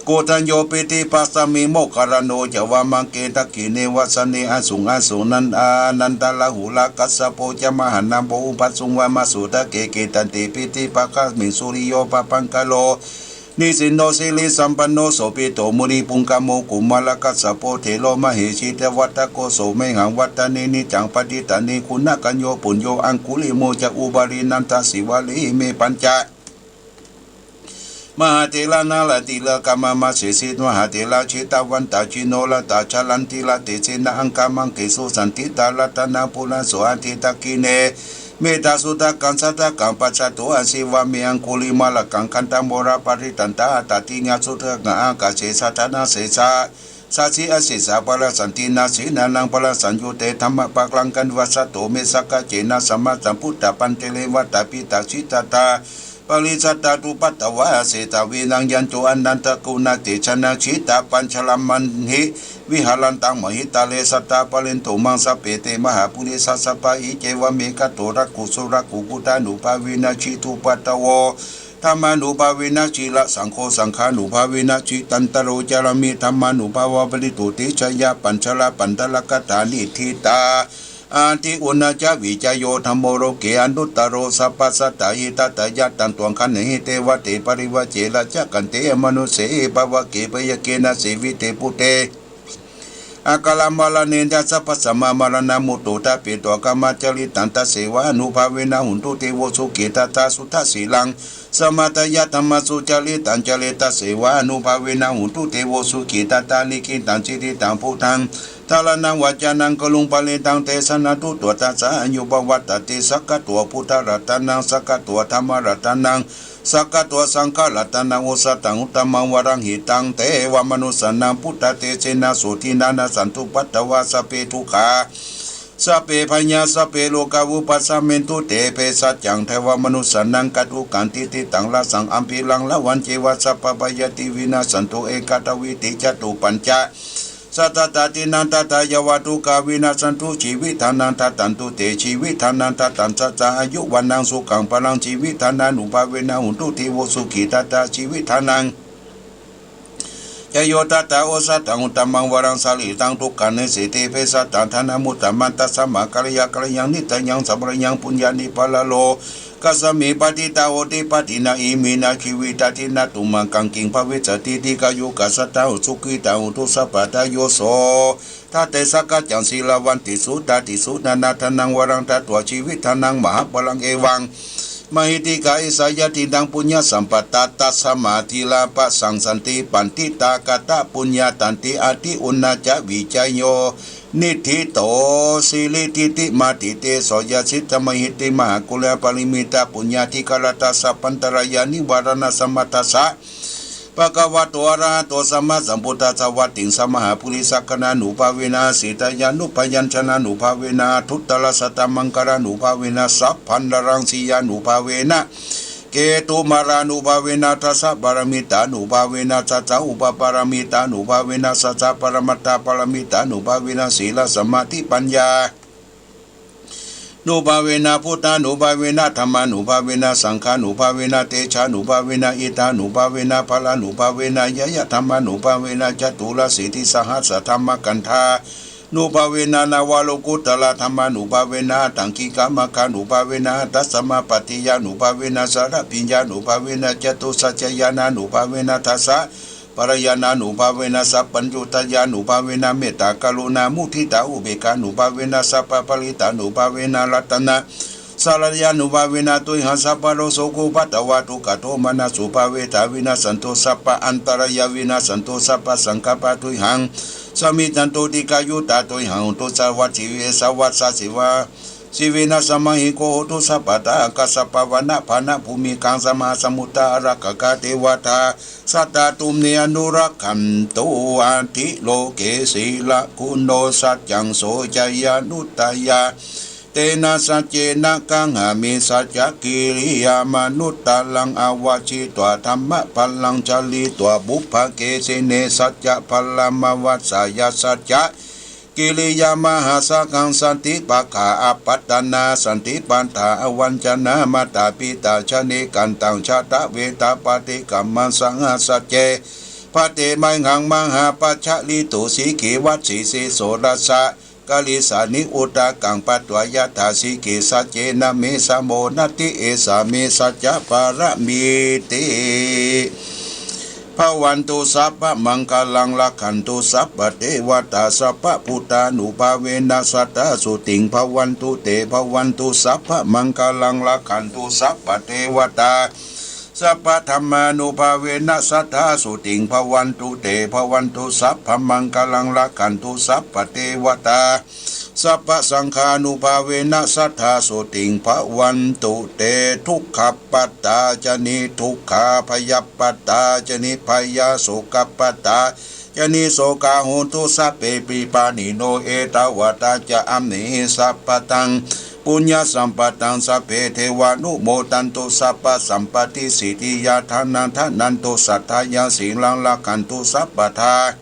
koṇḍañño piṭṭhibhāsati moggallāno ca vāmake. Dakkhiṇe vasane āsuṃ āsuṃ ānandarāhulā kassapo ca mahānāmo ubhāsuṃ vāmasotake. Kinnanti piṭṭhibhāgasmiṃ suriyo pabhaṅkaro nisinno sirisampanno sobhito munipuṅgavo. Kumārakassapo thero mahesī cittavādako so mayhaṃ vadane niccaṃ patiṭṭhāni guṇākaro. Puṇṇo aṅgulimo ca upālī nandasīvalī ime pañca มหาเถรานาราติโลกามามาเสสิ มหาเถราเชตวันตา จินโนรตา จรันติระเตเสนะ อังคามังเกสุสันทิตา รัตนาปุระโสอาทิตากิเน เมตตาสุตตะกัง สัตตะกัง ปัสสะโต อาสีวะเม อังคุลิมาละกัง คันธะโมระปะริตตันตา อัตตาติยาสุตตะกัง อากาเส สะทานาเสสะ สาสีอาเสสา ปะระสันตินาสีนานัง ปะระสังยุตเต ธัมมะปะรังกันวัสสะโต เม สักกะเจนะ สัมมาสัมพุทธะ ปันเตเรวะตะปิตะสิตตา ปะริสัตตา ตุปัตตวา เสตา วินังยันโจ อนันตะกุณะเตชะนะ สิตาปัญชะละมันหิ วิหะรันตัง มหิตาเล สัตตาปะเรนตุ มัง สัพเพ เต มหาปุริสา สัพพะหิ เจวะเม คโต รักขุ สุรักขุ พุทธานุภาเวนะ สิทธุปัตตะโว ธัมมานุภาเวนะ สิระสังโฆ สังฆานุภาเวนะ สิตันตะโร จารามิ ธัมมานุภาวะปะริตุ ติชยาปัญชะละปันตะละกะถา นิฏฐิตา อาทิอุณณะจะวิจโย ธัมโม โลเก อนุตตะโร สัพพะสัตตะหิตะตะยะ ตันตวงคันหิ เตวะเต ปะริวะเจระ จะกันเต อมนุสเส ภะวะเก พะยะเก นะ เสวิเต ปุเต อะกะละมะระเณ ยัสสะภัสสะมะ มะระณะมุตโต ทะเปโต อะกะมะจะริตัง ตัสเสวะอนุภาเวนะ โหนตุ เตโว สุขิตัตตา สุทะสีลัง สะมะทะยะ ธัมมะสุจาริตัง จาเร ตัสเสวะอนุภาเวนะ โหนตุ เตโว สุขิตัตตา ลิขิตัง จิติตัง ปุตถัง ธาระณัง วะจานัง กะรุง ปะเรนตัง เตสะนะ ตุตวะ ทัสสะ อายุ ปะวัตตะติ สักกะตัง พุทธะรัตนัง สักกะตัง ธัมมะรัตนัง สักกะตัง สังฆะรัตนัง โอสะถัง อุตตะมัง วะรัง หิตัง เตวะมะนุสสานัง พุทธะเตสะนะ โสตินะ นะสสันตุ ปัตตวา สัพเพ ทุกขา สัพเพ ภะยา สัพเพ โรคา วุปัสสะเมนตุ เต เภสัจจัง เทวะมะนุสสานัง กัตถุกกัง ทิฏฐิตัง รสสัง อะภิรัง ละหันเจวะ สัพพะพะยาธิ วินาสสันตุ เอกัตถะ วีธิ จะตุ ปัญจะ สัตตะ ตะ ทินนัง ทัฏฐายะวะ ทุกขา วินาสสันตุ ชีวิตานัง ทัฏฐันตุ เต ชีวิตานัง ทัฏฐัสสะ อายุ วะนะ สุขัง พะลัง ชีวิตานานุภาเวนะ โหนตุ เตโว สุขิตัตตา ชีวิตานัง จะโย ทัฏฐา โอสะถัง อุตตะมัง วะรัง สะรีรัง ทุกขานุสสิติ เภสัชชะ ทานะ มุตตะมัน ตัสสะมะ กัลยา กัลยัง นิตตะยัง สัพพะระยัง ปุญญานิ ปะระโลกัสมิง ปะทิตา โหติ ปะทินา อิมินา จีวิตา ทินนา ตุมหัง กัง กิง ภะวิสสะติ ดีฆายุกัสสะ ทะ สุขิตา โหนตุ สัพพะทา โย โส ทะ เต สักขะจัง สีลาวันติสุ ตาติสุ นานาทานัง วะรัง ทัฏฐา ชีวิตานัง มหาปะลัง เอวัง มหิทธิกา เอสะ ญาตินัง ปุญญะสัมปะทา ตัสสะมะ ทีระปะสังสันติ ปัณฑิตากะตะ ปุญญะตันติ อาทิอุณณะจะ วิจโย นิฏฐิโต สิริทิฏฐิมาทิเตโส ยะสิทะมหิทธิ มหากุณะปะริมิตะ ปุญญาธิการัตถะ สัพพันตะรายา นิวาระณะสะมัตถะสะ ภะคะวะโต อะระหะโต สัมมาสัมพุทธัสสะ วัตติงสะ มหาปุริสะคะณานุภาเวนะ สีทายานุพยัญชนะานุภาเวนะ ทุตตะรัสสะตะมังคะลานุภาเวนะ สัพพันตะรังสียานุภาเวนะ เกตุมาลานุภาเวนะ ทัสสะปะระมิตานุภาเวนะ สัสสะอุปปะระมิตานุภาเวนะ สัสสะปะระมัตถะปะระมิตานุภาเวนะ สีละสะมาธิปัญญา นุภาเวนะ พุทธานุภาเวนะ ธัมมานุภาเวนะ สังฆานุภาเวนะ เตชานุภาเวนะ อิทธานุภาเวนะ พะลานุภาเวนะ ญาญะธัมมานุภาเวนะ จตุรสีติสหัสสะธัมมะกันธานุภาเวนะ นวะโลกุตตะระธัมมานุภาเวนะ อัตถังกิกะมัคคานุภาเวนะ อัตถะสะมาปัตติยานุภาเวนะ สะระปิญญานุภาเวนะ จตุสัจจะญาณานุภาเวนะ ทัสสะ ปะระยาณานุภาเวนะ สัพพัญญูตะญาณุภาเวนะ เมตตากรุณามุทิตาอุเบกขานุภาเวนะ สัพพะปะริตานุภาเวนะ รัตนะสะระยานุภาเวนะ ตุยหัง สัพพะโรคโสโคปัตตะวะทุกขะโทมนัสสุปะเวทา วินัสสันตุ สัพพะอันตะรายา วินัสสันตุ สัพพะสังคัปปะทุยหัง สะมิชชันตุ ดีฆายุตา ตุยหัง โหนตุ สะวัสสิเว สะวัสสะสิวา สิเวนะ สะมะหิงโก โหตุ สัพพะทา อะคะสะปะวะนะ พานะ ภูมิคัง สะมหาสะมุตตะ อารักขะกา เตวะตา สัตตา ตุมเม อนุรักขันตุ อาทิโลเก สีละกุณโณ สัจจัง โส จายานุตตะยา เตนะ สัจเจนะ กังหามิ สัจจะกิริยามนุตตะรัง อาวะชิตวา ธัมมะพะลัง จาริตวา ปุพพะเกสิเน สัจจะพะละมะวัสสายา สัจจะ กิริยามหาสาขัง สันติปะกา อัปปัตตานา สันติปัตถา อวัญชนา มาตาปิตา ชะนิกันตัง ชะตะเวทะ ปะติกัมมัง สหัสสะ เจ ปะเต มะหัง มหาปัจฉะริตุ สีขีวัสสี สีโสรัสสะ กะลิสานิ อุทากัง ปัตวายะถา สีขีสัจเจนะ เม สะโมนะติ เอสา เม สัจจะปะระมีติ ภะวันตุ สัพพะมังคะลัง รักขันตุ สัพพะเตวะตา สัพพะพุทธานุภาเวนะ สัตตา โสติง ภะวันตุ เต ภะวันตุ สัพพะมังคะลัง รักขันตุ สัพพะเตวะตา Sabbadhammānubhāvena sadā sotthī bhavantu te. Bhavatu sabbamaṅgalaṃ rakkhantu sabbadevatā. Sabbasaṅghānubhāvena sadā sotthī bhavantu te. Dukkhappattā ca niddukkhā, bhayappattā ca nibbhayā, sokappattā ca nissokā hontu sabbepi pāṇino. Ettāvatā ca amhehi sambhataṃ puññasampadaṃ sabbe devānumodantu sabbasampattisiddhiyā. Dānaṃ dadantu saddhāya, sīlaṃ rakkhantu sabbadā,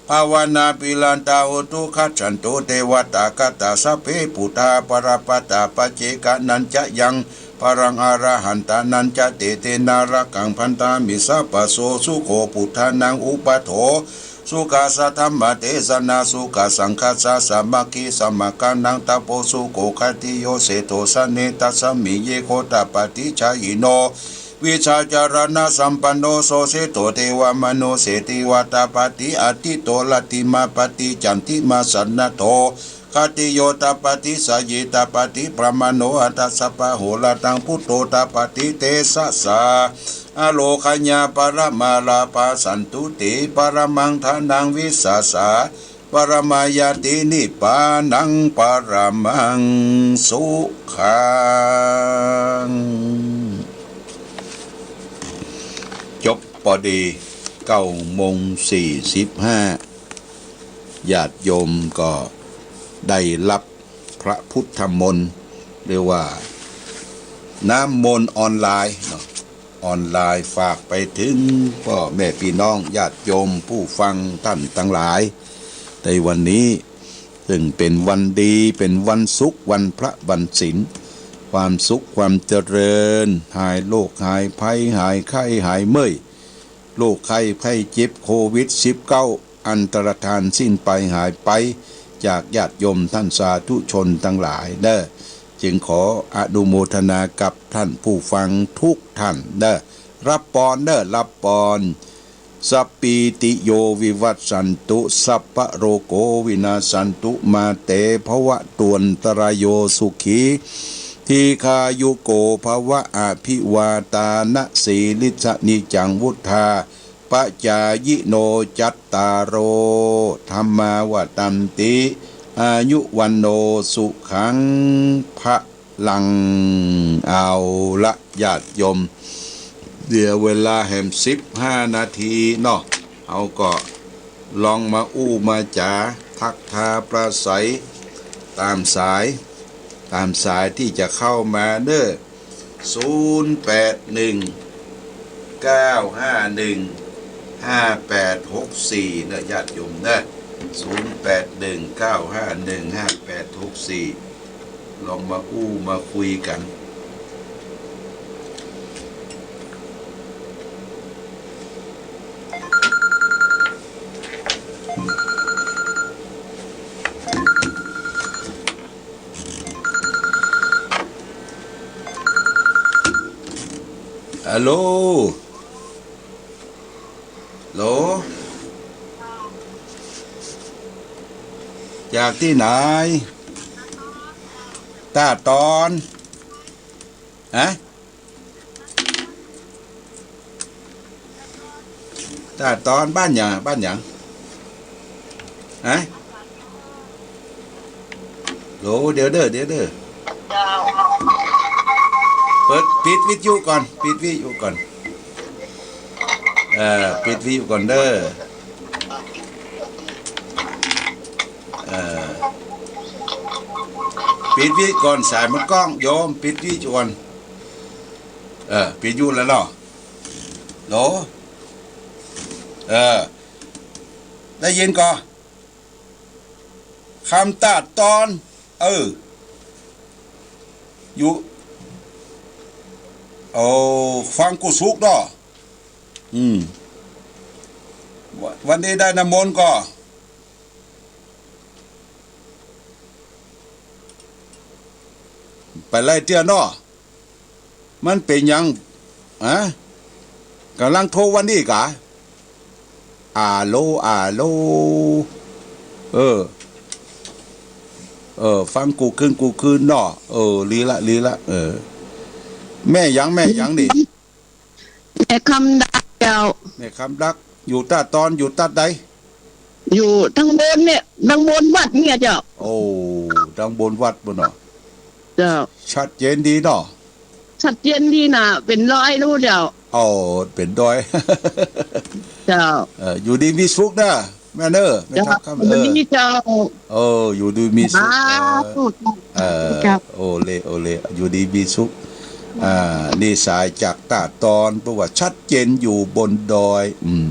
bhāvanābhiratā hontu, gacchantu devatāgatā. Sabbe buddhā balappattā paccekānañca yaṃ balaṃ arahantānañca tejena rakkhaṃ bandhāmi sabbaso. Sukho buddhānaṃ uppādo, sukhā saddhammadesanā, sukhā saṅghassa sāmaggī, samaggānaṃ tapo sukho. Khattiyo seṭṭho janetasmiṃ, ye gottapaṭijāyino, vijjācaraṇasampanno so seṭṭho, devamanussesāvakā, tāpati aṭṭhito rattimāpati candimā sannaddho. Khattiyo tāpati jhāyī tāpati brāhmaṇo, atha sabbā horattaṃ buddho tāpati tejasā. Ārogyaparamā lābhā, santuṭṭhī paramaṃ dhanaṃ, vissāsā paramā ñātī, nibbānaṃ paramaṃ sukhaṃ. จบปอดี เก้าโมงสี่สิบห้า ญาติโยมก็ได้รับพระพุทธมนต์ เรียกว่าน้ำมนต์ออนไลน์เนาะ ออนไลน์ ฝากไปถึงป้อแม่ปี้น้องญาติโยมผู้ฟังตังตังหลาย ในวันนี้ซึ่งเป๋นวันดี เป๋นวันศุกร์ วันพระวันศีล ความสุขความเจริญ หายโรคหายภัย หายไข้หายเมื่อย โรคไข้ไข้เจ็บโควิดสิบเก้า อันตรธานสิ้นไปหายไปจากญาติโยมต้านสาธุชนตังหลายเน่อ จึงขออนุโมทนากับต้านผู้ฟังทุกต้านเน่อ ฮับปอนเน่อ ฮับปอน Sabbītiyo vivajjantu, sabbarogo vinassatu, mā te bhavatvantarāyo, sukhī dīghāyuko bhava. Abhivādanasīlissa niccaṃ vuḍḍhāpacāyino, cattāro dhammā vaḍḍhanti, āyu vaṇṇo sukhaṃ balaṃ. เอาละญาติโยม เหลือเวลาแหมสิบห้านาทีเนาะ เฮาก็ลองมาอู้มาจ๋า ทักทายปราศรัยต๋ามสาย ต๋ามสายตี้จะเข้ามาเน่อ ศูนย์แปดหนึ่ง เก้าห้าหนึ่ง ห้าแปดหกสี่ เน่อญาติโยมเน่อ ศูนย์แปดหนึ่ง เก้าห้าหนึ่ง ห้าแปดหกสี่ ลองมาอู้มาคุยกั๋น ฮัลโหล ฮัลโหล จากตี้ไหน ต้าตอน ฮะ ต้าตอน บ้านหยัง บ้านหยัง ฮะ โหล เดี๋ยวเน่อ เดี๋ยวเน่อ เปิด ปิดวิทยุก่อน ปิดวิทยุก่อน เอ่อ ปิดวิทยุก่อนเน่อ เอ่อ ปิดวิทยุก่อน สายมันก้อง โยม ปิดวิทยุก่อน เออ ปิดวิทยุแล้วเนาะ ฮัลโหล เออ ได้ยินก่อ คำต้าตอน เออ อยู่ โอ้ ฟังกู้สุกร์เนาะ อืม ว- วันนี้ได้น้ำมนต์ก่อ ไปไล่เตื้อเนาะ มันเป๋นหยัง ฮะ ก่ำลังโทรวันนี้กา อาโหล อาโหล เออ เออ ฟังกู้คืน กู้คืนเนาะ เออ ดีละ ดีละ เออ แม่หยัง แม่หยังนี่ แม่คำดักเจ้า แม่คำดัก อยู่ต้าตอน อยู่ตัดใด อยู่ตังบนเนี่ย ตังบนวัดเนี่ยเจ้า โอ้ ตังบนวัดปู้นเนาะ เจ้า ชัดเจนดีเนาะ ชัดเจนดีนะ เป๋นดอยลู้เจ้า โอ้ เป๋นดอย เจ้า เออ อยู่ดีมีสุขนะ แม่เน่อ แม่ เจ้า ทับคำ อยู่ดี เออ เจ้า เออ อยู่ดีมีสุข สาธุ เออ เออ เจ้า โอเล โอเล อยู่ดีมีสุข อ่า นี่สายจากต้าตอน เพราะว่าชัดเจนอยู่บนดอย อืม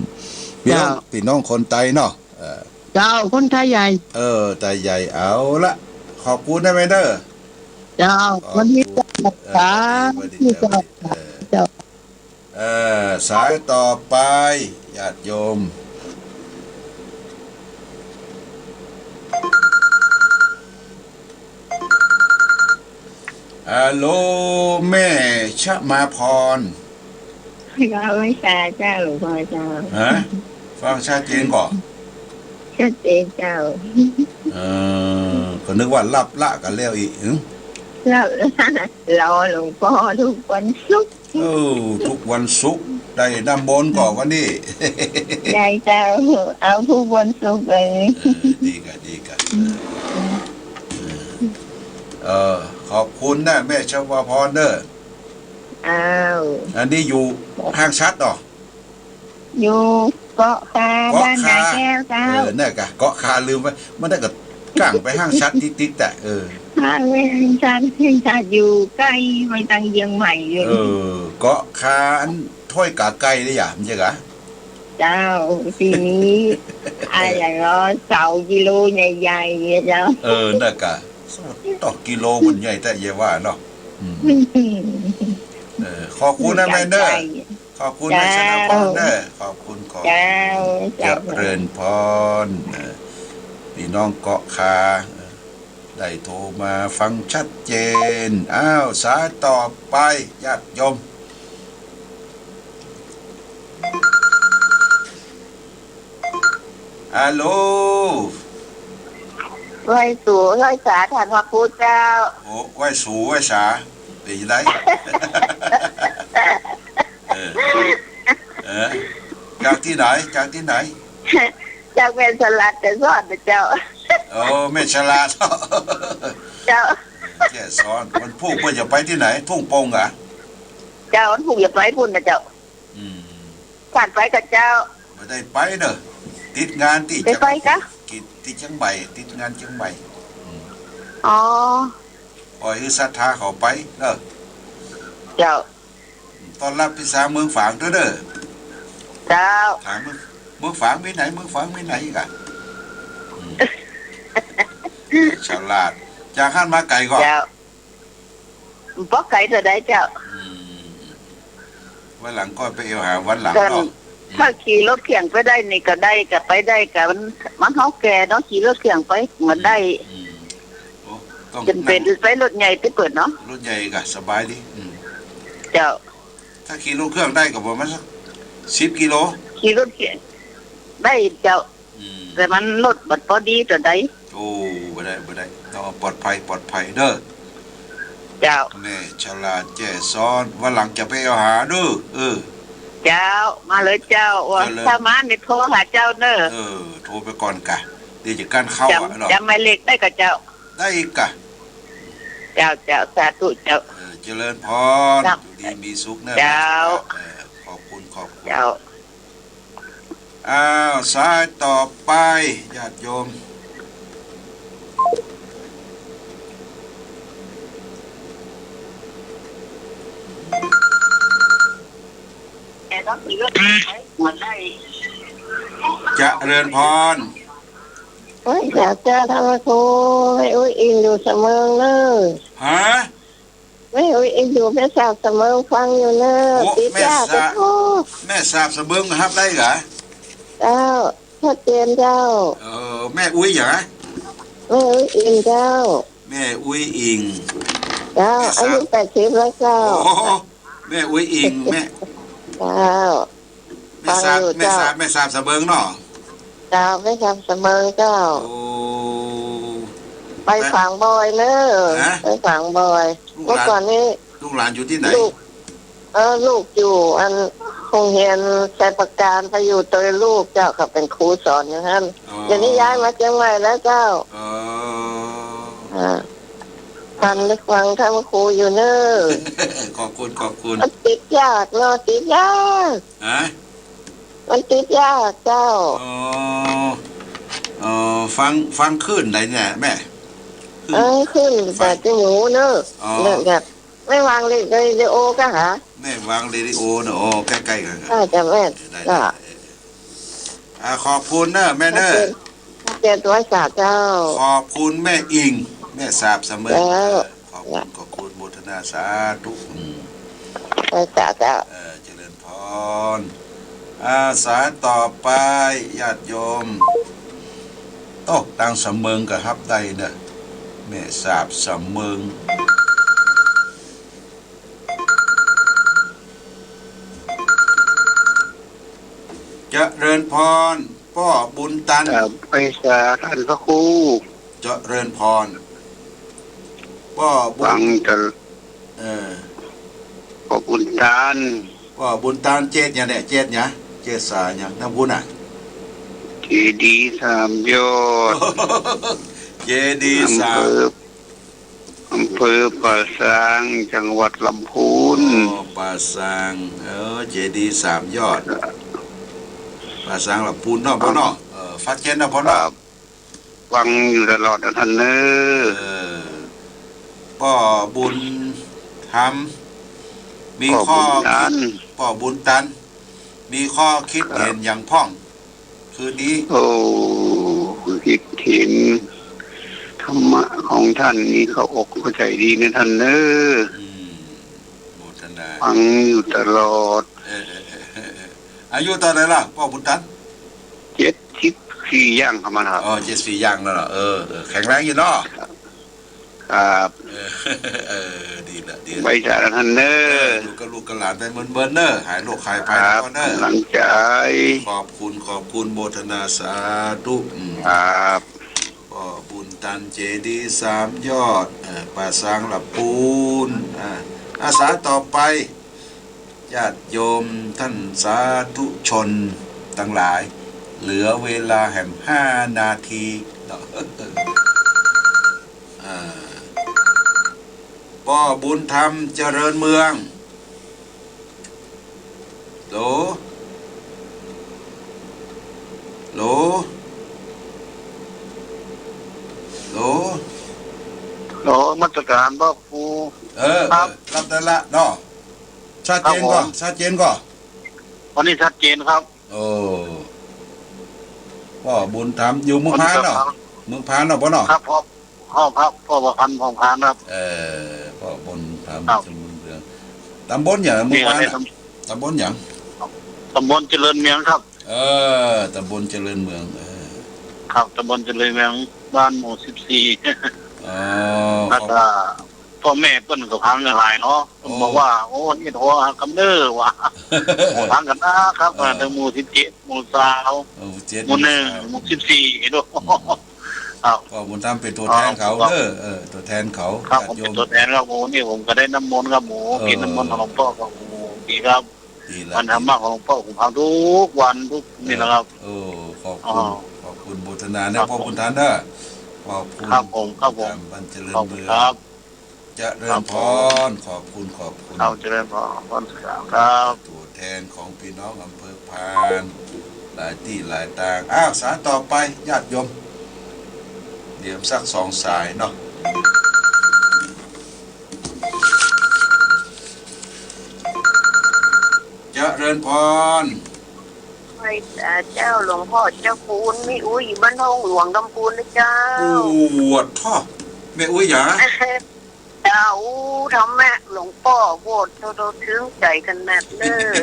พี่น้อง เจ้า พี่น้องคนไตเนาะ เออ เจ้า คนไตใหญ่ เออ ไตใหญ่ เอาละ ขอบคุณนะแม่เน่อ เจ้า ขอบคุณ วันนี้เจ้า เออ สาธุ วันนี้ เจ้า วันนี้ เออ เจ้า เอ่อ สายต่อไป ญาติโยม ฮัลโหล แม่ชมาพร เจ้า ไหว้สาเจ้า หลวงพ่อเจ้า ฮะ ฟังชัดเจนก่อ ชัดเจนเจ้า เออ ก็นึกว่าลับละกั๋นแล้วอีก หึ ลับละ รอหลวงพ่อทุกวันศุกร์ เออ ทุกวันศุกร์ ได้น้ำมนต์ก่อวันนี้ ได้เจ้า เอาทุกวันศุกร์เลย เออ ดีก่ะ ดีก่ะ เออ เออ ขอบคุณนะ แม่ชมาพรเน่อ อ้าว อันนี้อยู่ห้างฉัตรเนาะ อยู่เกาะคา เกาะคา บ้านนาแก้วเจ้า เออ นั่นกะ เกาะคา ลืมไป มันได้กะก้างไปห้างฉัตรติ๊กๆ แต่ เออ ห้างฉัตร ห้างฉัตรอยู่ใก้ไปตังเจียงใหม่อยู่ เออ เกาะคา อันถ้วยก๋าไก่เลยอะ มันใจ้กะ เจ้า ตี้นี้ อะ อย่างน้อยเสากิโลใหญ่ๆ เนี่ยเจ้า เออ นั่นกะ ต่อกิโลมันใหญ่แต่เยียะว่าเนาะ อืม เออ ขอบคุณนะแม่เน่อ ขอบคุณแม่ชนะพรเน่อ ขอบคุณ ขอบคุณ เจ้า เจ้า เจริญพร เออ พี่น้องเกาะคา เออ ได้โทรมาฟังชัดเจน อ้าว สายต่อไป ญาติโยม ฮัลโหล ไหว้สู ไหว้สาท่านพระครูเจ้า โอ้ ไหว้สู ไหว้สา เป๋นไง เออ เออ จากตี้ไหน จากตี้ไหน จากแม่สลาดแก่ซ้อนน่ะเจ้า โอ้ แม่สลาด เจ้า แก่ซ้อน วันพูกเปิ้นจะไปตี้ไหน ทุ่งโป่งกะ เจ้า วันพูกจะไปปู้นน่ะเจ้า อืม ผ่านไปก่อเจ้า บ่ได้ไปเน่อ ติดงานตี้ ได้ไปกะ ติด ติดเจียงใหม่ ติดงานเจียงใหม่ อืม อ๋อ ปล่อยหื้อศรัทธาเขาไปเน่อ เจ้า ต้อนฮับพี่สาวเมืองฝางตวยเน่อ เจ้า ถามเมือง เมืองฝางมีไหน เมืองฝางมีไหนอีกอะ อืม ฉลาด จากหั้นมาไก๋ก่อ เจ้า บ่ไก๋เต้าใดเจ้า อืม วันหลังก็ไปแอ่วหาวันหลังเนาะ ถ้าขี่รถเคี่ยงไปได้นี่ก็ได้ ก็ไปได้ ก็มัน มันเฮาแก่เนาะ ขี่รถเคี่ยงไปบ่ได้ อืม โอ้ ต้อง จ๋ำเป๋น นั่ง ไปรถใหญ่ตี้เปิ้นเนาะ รถใหญ่กะสบายดี อืม เจ้า ถ้าขี่รถเครื่องได้ก็ประมาณสักสิบกิโล ขี่รถเคี่ยงได้เจ้า อืม แต่มันรถบ่ปอดีเต้าใด โอ้ บ่ได้ บ่ได้ ต้องปลอดภัย ปลอดภัยเน่อ เจ้า แม่สลาดแก่ซ้อน วันหลังจะไปแอ่วหาเน่อ เออ เจ้า มาเลยเจ้า ว่า เจริญ ถ้ามานี่โทรหาเจ้าเน่อ เออ โทรไปก่อนกะ เดี๋ยวจะกั้นเข้า จ๋ำ อะเนาะ จ๋ำหมายเลขได้ก่อเจ้า ได้อีกกะ เจ้า เจ้า สาธุเจ้า เออ เจริญพร เจ้า อยู่ดีมีสุขเน่อ เจ้า เออ ขอบคุณ ขอบคุณ เจ้า อ้าว สายต่อไป ญาติโยม เจริญพร โอ้ย เจ้า เจ้า ธรรมครู แม่อุ๊ยอิงอยู่สะเมิงเน่อ ฮะ แม่อุ๊ยอิงอยู่แม่สาบสะเมิงฟังอยู่เน่อ โอ้ ติด แม่ เจ้า สา ขอโทษ แม่สาบสะเมิงฮับได้เหรอ เจ้า ชัดเจนเจ้า เออ แม่อุ๊ยเหรอ แม่อุ๊ยอิงเจ้า แม่อุ๊ยอิง เจ้า แม่สาบ อายุแปดสิบแล้วเจ้า โอ้ แม่อุ๊ยอิง แม่ เจ้า แม่สาบ ฟังอยู่ แม่สาบ เจ้า แม่สาบสะเมิงเนาะ เจ้า แม่สาบสะเมิงเจ้า โอ้ ไป ไป ฝางบ่อยเน่อ ฮะ ไปฝางบ่อย ลูกหลาน เมื่อก่อนนี้ ลูกหลานอยู่ตี้ไหน ลูก เออ ลูกอยู่อันโฮงเฮียนไชยปราการ ไปอยู่ตวยลูกเจ้า เขาเป๋นครูสอนอยู่หั้น อ๋อ เดี๋ยวนี้ย้ายมาเจียงใหม่แล้วเจ้า อ๋อ อ่า ฟัง ฟังธรรมครูอยู่เน่อ ขอบคุณ ขอบคุณ มันติดยากเนาะ ติดยาก ฮะ มันติดยากเจ้า อ๋อ อ๋อ ฟัง ฟังคลื่นไหนเนี่ยแม่ คลื่น เออ คลื่น ฟัง แต่ที่หมูเน่อ อ๋อ เนี่ยแบบ แม่วางเรดิโอก่ะหา แม่วางเรดิโอเน่อ อ๋อ ใก้ๆ กั๋น อ่า จ้ะแม่ ได้ จ้ะ ได้ อ่า ขอบคุณเน่อแม่เน่อ ขอบคุณ ขอบคุณเจ้า ขอบคุณแม่อิง แม่สาบเสมิง เจ้า ขอบคุณ ขอบคุณ โมทนาสาธุ อืม เออ จ้ะ เจ้า เออ เจริญพร อ่า สายต่อไป ญาติโยม โอ้ ตางเสมิงก็ฮับได้เน่อ แม่สาบเสมิง เจริญพร ป้อบุญตัน ครับ ไหว้สาท่านพระครู เจริญพร ป้อบุญ ฟังแต่ เออ ป้อบุญตัน ป้อบุญตัน เจดีย์หยังเนี่ย เจดีย์หยัง เจดีย์สามหยัง น้ำพุน่ะ เจดีย์สามยอด เจดีย์สาม อำเภอ อำเภอป่าซาง จังหวัดลำพูน อ๋อ ป่าซาง เออ เจดีย์สามยอด ป่าซางลำพูนเนาะ ป้อเนาะ เออ ฟังเจนเนาะ ป้อเนาะ ครับ ฟังอยู่ตลอดนะท่านเน่อ เออ ป้อบุญธรรม มีข้อ ป้อบุญตัน คิด ป้อบุญตัน มีข้อคิดเห็น ครับ หยังพ่อง คืนนี้ โอ้ คิดเห็น ธรรมะของท่านนี่เข้าอกเข้าใจดีนะท่านเน่อ อืม โมทนา ฟังอยู่ตลอด เออ เออ เออ เออ เออ อายุเต้าใดล่ะ ป้อบุญตัน เจ็ดสิบสี่ย่างเข้ามาแล้ว อ๋อ เจ็ดสิบสี่ย่างแล้วเหรอ เออ เออ แข็งแรงอยู่เนาะ ครับ เออ เออ ดีละ ดีละ ไหว้สาท่านเน่อ เออ อยู่กับลูกกับหลานไปเมินๆ เน่อ หายโรคหายภัย ครับ ก่อนเน่อ กำลังใจ ขอบคุณ ขอบคุณ โมทนาสาธุ อืม ครับ ป้อบุญตัน เจดีย์สามยอด เอ่อ ป่าซางลำพูน อ่า อาสาต่อไป ญาติโยมท่านสาธุชนตังหลาย เหลือเวลาแหมห้านาทีเนาะ อ่า ป้อบุญธรรม เจริญเมือง โหล โหล โหล โหล นมัสการป้อครู เออ ครับ เออ ฮับได้ละเนาะ ชัดเจนก่อ ครับผม ชัดเจนก่อ วันนี้ชัดเจนครับ โอ้ ป้อบุญธรรม อยู่เมืองพานเนาะ ครับ เมืองพานเนาะ ป้อเนาะ ครับ พ่อ พ่อครับ พ่อประพันธ์ พ่อพานครับ เออ ป้อบุญธรรม ครับ เจริญเมือง ตำบลหยัง เมืองพานน่ะ นี่อะไรครับ ตำบลหยัง ตำบลเจริญเมืองครับ เออ ตำบลเจริญเมือง เออ ครับ ตำบลเจริญเมือง บ้านหมู่สิบสี่ อ๋อ แล้วก็ พ่อแม่เปิ้นก็ฟังหลายเนาะ เปิ้นบอกว่า โอ้ โอ้ เฮ็ดหัวกำเนิดว่ะ โอ้ ฟังกั๋นนะครับ เออ ตั้งหมู่สิบเจ็ด หมู่ซาว เออ หมู่เจ็ด หมู่หนึ่ง หมู่ซาว หมู่สิบสี่ เห็นบ่ อืม ครับ ป้อบุญธรรมเป๋นตั๋วแทนเขา ครับ เด้อ เออ ตั๋วแทนเขา ครับ ญาติโยม ผมเป๋นตั๋วแทนครับ หมู่นี่ผมก็ได้น้ำมนต์ครับ หมู่ เออ กิ๋นน้ำมนต์ของหลวงป้อครับ หมู่ ดีครับ ดีละ วันธรรมะของหลวงป้อผมฟังทุกวันทุกนี่นะครับ เออ เออ ขอบคุณ อ๋อ ขอบคุณโมทนาเน่อ ครับ ป้อบุญธรรมเน่อ ขอบคุณ ครับผม ครับผม ตามบ้านเจริญเมือง ขอบคุณครับ เจริญพร ครับผม ขอบคุณ ขอบคุณ ครับ เจริญพร ครับ ตั๋วแทนของพี่น้องอำเภอพาน หลายตี้หลายตาง อ้าว สายต่อไป ญาติโยม เดี๋ยวสักสองสายเนาะ เจริญพร ไหว้สาเจ้าหลวงป้อเจ้าคูณ แม่อุ๊ย บ้านห้องหลวงลำพูนนะเจ้า อวดท่อ แม่อุ๊ยหยา เจ้า ธรรมะหลวงป้อ โพดโธ่ โธ่ ถึงใจ๋ขนาดเน่อ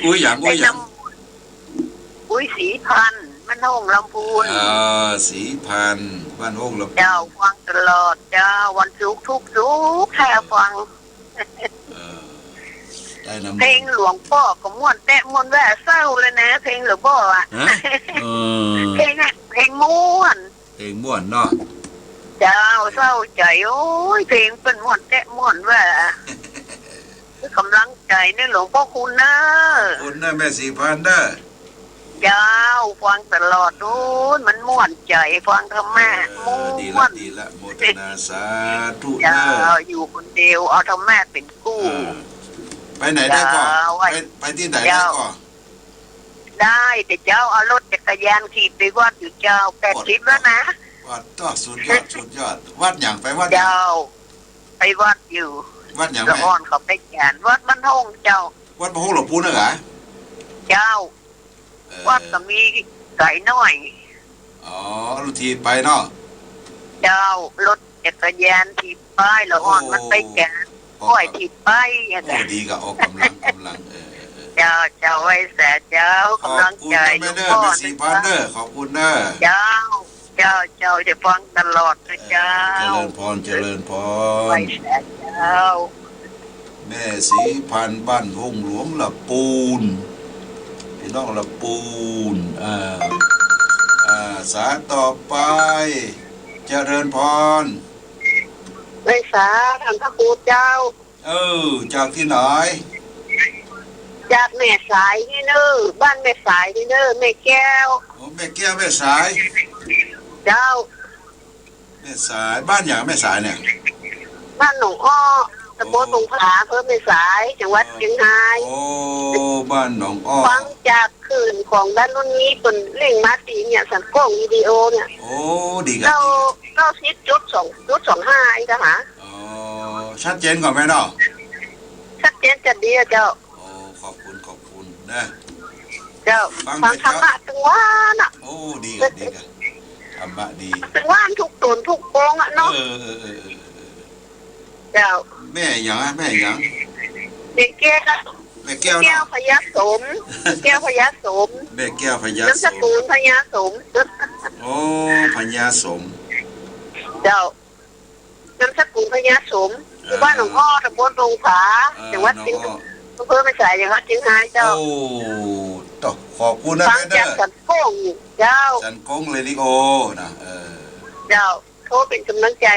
อุ๊ยหยัง อุ๊ยหยัง ไอ้น้ำ อุ๊ยศรีพันธ์ บ้านห้องลำพูน อ่า ศรีพันธ์ บ้านห้องลำพูน เจ้า ฟังตลอดเจ้า วันศุกร์ทุกศุกร์ แค่ฟัง เออ ได้น้ำมนต์ เพลงหลวงป้อก็ม่วนแต๊ะม่วนแว่เศร้าเลยนะ เพลงหลวงป้ออะ ฮะ เออ เพลงอะ เพลงม่วน เพลงม่วนเนาะ เจ้า เศร้าใจ๋ โอ๊ย เพลงเปิ้นม่วนแต๊ะม่วนแว่ กำลังใจ๋เน่อหลวงป้อคูณเน่อ ขอบคุณเน่อแม่ศรีพรรณเน่อ เจ้า ฟังตลอด โอ้ย มันม่วนใจ๋ ฟังธรรมะ เออ ม่วน ดีละ ดีละ โมทนาสาธุเน่อ เจ้า อยู่คนเดียว เอาธรรมะเป๋นกู้ เออ ไปไหนได้ก่อ เจ้า ไป ไปตี้ไหนได้ก่อ ได้แต่เจ้า เอารถจักรยานขี่ไปวัดอยู่เจ้า แปดสิบแล้วนะ วัด โอ้ สุดยอด สุดยอด วัดหยัง ไปวัดหยัง เจ้า ไปวัดอยู่ วัดหยัง ละอ่อนเขาไปจาน วัดบ้านห้องเจ้า วัดบ้านห้องหลวงปู่เน่อเหรอ เจ้า เออ วัดก็มีไก๋หน้อย อ๋อ เอารถถีบไปเนาะ เจ้า รถจักรยานถีบไป ละอ่อนมันไปจาน โอ้ ค่อยถีบไป โอ้ อย่างเงี้ย ดีก่ะ ออกกำลัง กำลัง เออ เออ เออ เจ้า เจ้า ไหว้สาเจ้า ขอบคุณ กำลังใจ๋ เจ้าแม่เน่อ หลวงป้อ แม่ศรีพรรณเน่อ ขอบคุณเน่อ เจ้า เจ้า เจ้า จะฟังตลอดนะเจ้า เออ เจริญพร เจริญพร ไหว้สาเจ้า แม่ศรีพรรณบ้านห้องหลวงละปูน พี่น้องละปูน อ่า อ่า สายต่อไป เจริญพร ไหว้สาต้านพระครูเจ้า เออ จากตี้ไหน จากแม่สายนี่เน่อ บ้านแม่สายนี่เน่อ แม่แก้ว โอ้ แม่แก้ว แม่สาย เจ้า แม่สาย บ้านหยังแม่สายเนี่ย บ้านหนองอ้อ ตำบลสงขลา อำเภอแม่สาย จังหวัดเจียงฮาย โอ้ บ้านหนองอ้อ ฟังจากคลื่นของบ้านโน้นนี้ เปิ้นเล่งมาตี้เนี่ย สันโก้งวิดีโอเนี่ย โอ้ ดีก่ะ เก้า ดีก่ะ เก้าสิบจุดสอง จุดสองห้า เองเจ้าค่ะ อ๋อ ชัดเจนก่อแม่เนาะ ชัดเจนจะดีอะเจ้า โอ้ ขอบคุณ ขอบคุณนะ เจ้า ฟัง ฟังธรรมะตึงวันอะ โอ้ ดีก่ะ ดีก่ะ ธรรมะดี ตึงวันทุกต๋นทุกโปงอะเนาะ เออ เออ เออ เออ เจ้า แม่หยังอะ แม่หยัง แม่แก้ว แม่แก้วเนาะ แก้วพญาสม แก้วพญาสม แม่แก้วพญาสม นามสกุลพญาสม โอ้ พญาสม เจ้า นามสกุลพญาสม อยู่บ้านหนองอ้อ ตำบลดงผา เออ จังหวัดเจียง หนองอ้อ อำเภอแม่สาย จังหวัดเจียงฮายเจ้า โอ้ โต ขอบคุณนะ ฟังจากแม่เน่อ สันโก้งเจ้า สันโก้งเรดิโอนะ เออ เจ้า โทรเป๋นก๋ำลังใจ๋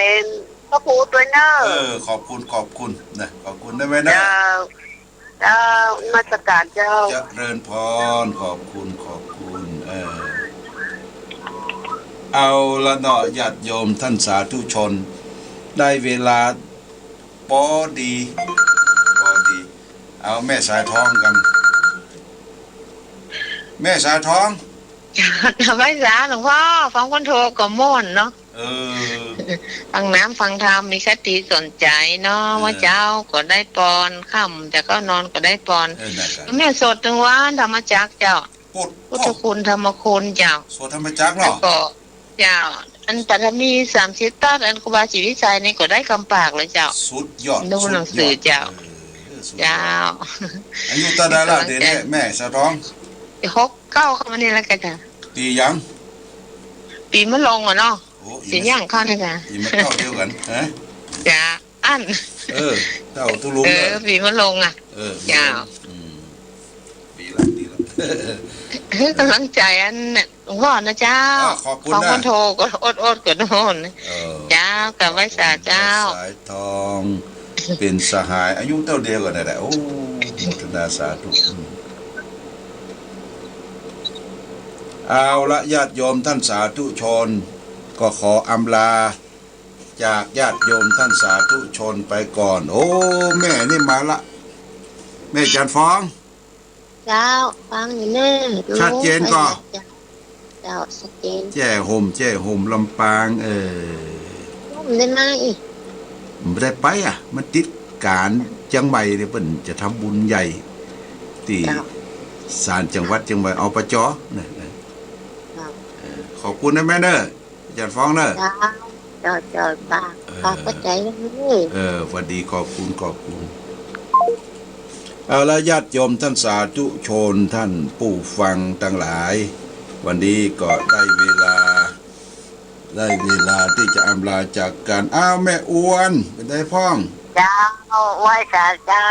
พระครูตวยเน่อ เออ ขอบคุณ ขอบคุณนะ ขอบคุณนะแม่เน่อ เจ้า เจ้า นมัสก๋านเจ้า เจริญพร ขอบคุณ ขอบคุณ เออ เอาละเนาะ ญาติโยมต้านสาธุชน ได้เวลาปอดี ปอดี เอาแม่สายทองกั๋น แม่สายทอง ไหว้สาหลวงป้อ ฟังคนโทรก็ม่วนเนาะ เออ ฟังธรรม ฟังธรรม มีคติสอนใจ๋เนาะ เออ ว่าเจ๊าก็ได้ปอน ค่ำจะเข้านอนก็ได้ปอน เออ นั่นแหละ แม่สวดตึงวันธรรมจักรเจ้า พุทธ พุทธคุณธรรมคุณเจ้า สวดธรรมจักรเนาะ แล้วก็ เจ้า อันปฐมีสามสิบทัศน์ อันครูบาศรีวิชัยนี่ก็ได้กำปากเลยเจ้า สุดยอด ดูหนังสือ สุดยอด เจ้า เออ สุดยอด เจ้า อายุเต้าใดแล้วเดี๋ยวนี้ แม่สาวทอง หกเก้าเข้ามานี่แล้วกะเจ้า ปี๋หยัง ปี๋มะโรงอะเนาะ โอ้ ปี๋หยังเข้านี่กะ ปี๋มะเต้าเดียวกั๋น ฮะ เจ้า อั้น เออ เต้าตุ๊ลุง เออ เออ ปี๋มะโรงอะ เออ เจ้า อืม ดีละ ดีละ เฮ้ย ก๋ำลังใจ๋อันเนี่ย หลวงป้อนะเจ้า อ่า ขอบคุณนะ ฟังคนโทรก็อดๆ ก็โน่น เออ เจ้า กับไหว้สาเจ้า สายทอง เป๋นสหาย อายุเต้าเดียวกั๋นนั่นแหละ โอ้ โมทนาสาธุ อืม เอาละ ญาติโยมต้านสาธุชน ก็ขออำลา จากญาติโยมต้านสาธุชนไปก่อน โอ้ แม่นี่มาละ แม่จันทร์ฟอง เจ้า ฟังอยู่เน่อ ชัดเจนก่อ เจ้า ชัดเจน แจ้ห่ม แจ้ห่มลำปาง เออ บ่ได้มาอี้ บ่ได้ไปอะ มันติดก๋านเจียงใหม่เนี่ย เปิ้นจะทำบุญใหญ่ ตี้ เจ้า ศาลจังหวัดเจียงใหม่ อปจ นะ นะ เจ้า เออ ขอบคุณนะแม่เน่อ อาจ๋ารย์ฟองเน่อ เจ้า เจ้า เจ้า เออ ขอบพระคุณเน่อ เออ หวัดดี ขอบคุณ ขอบคุณ เอาละ ญาติโยมต้านสาธุชน ต้านผู้ฟังตังหลาย วันนี้ก็ได้เวลา ได้เวลาตี้จะอำลาจากกั๋น อ้าว แม่อวน เป๋นใดพ่อง เจ้า ไหว้สาเจ้า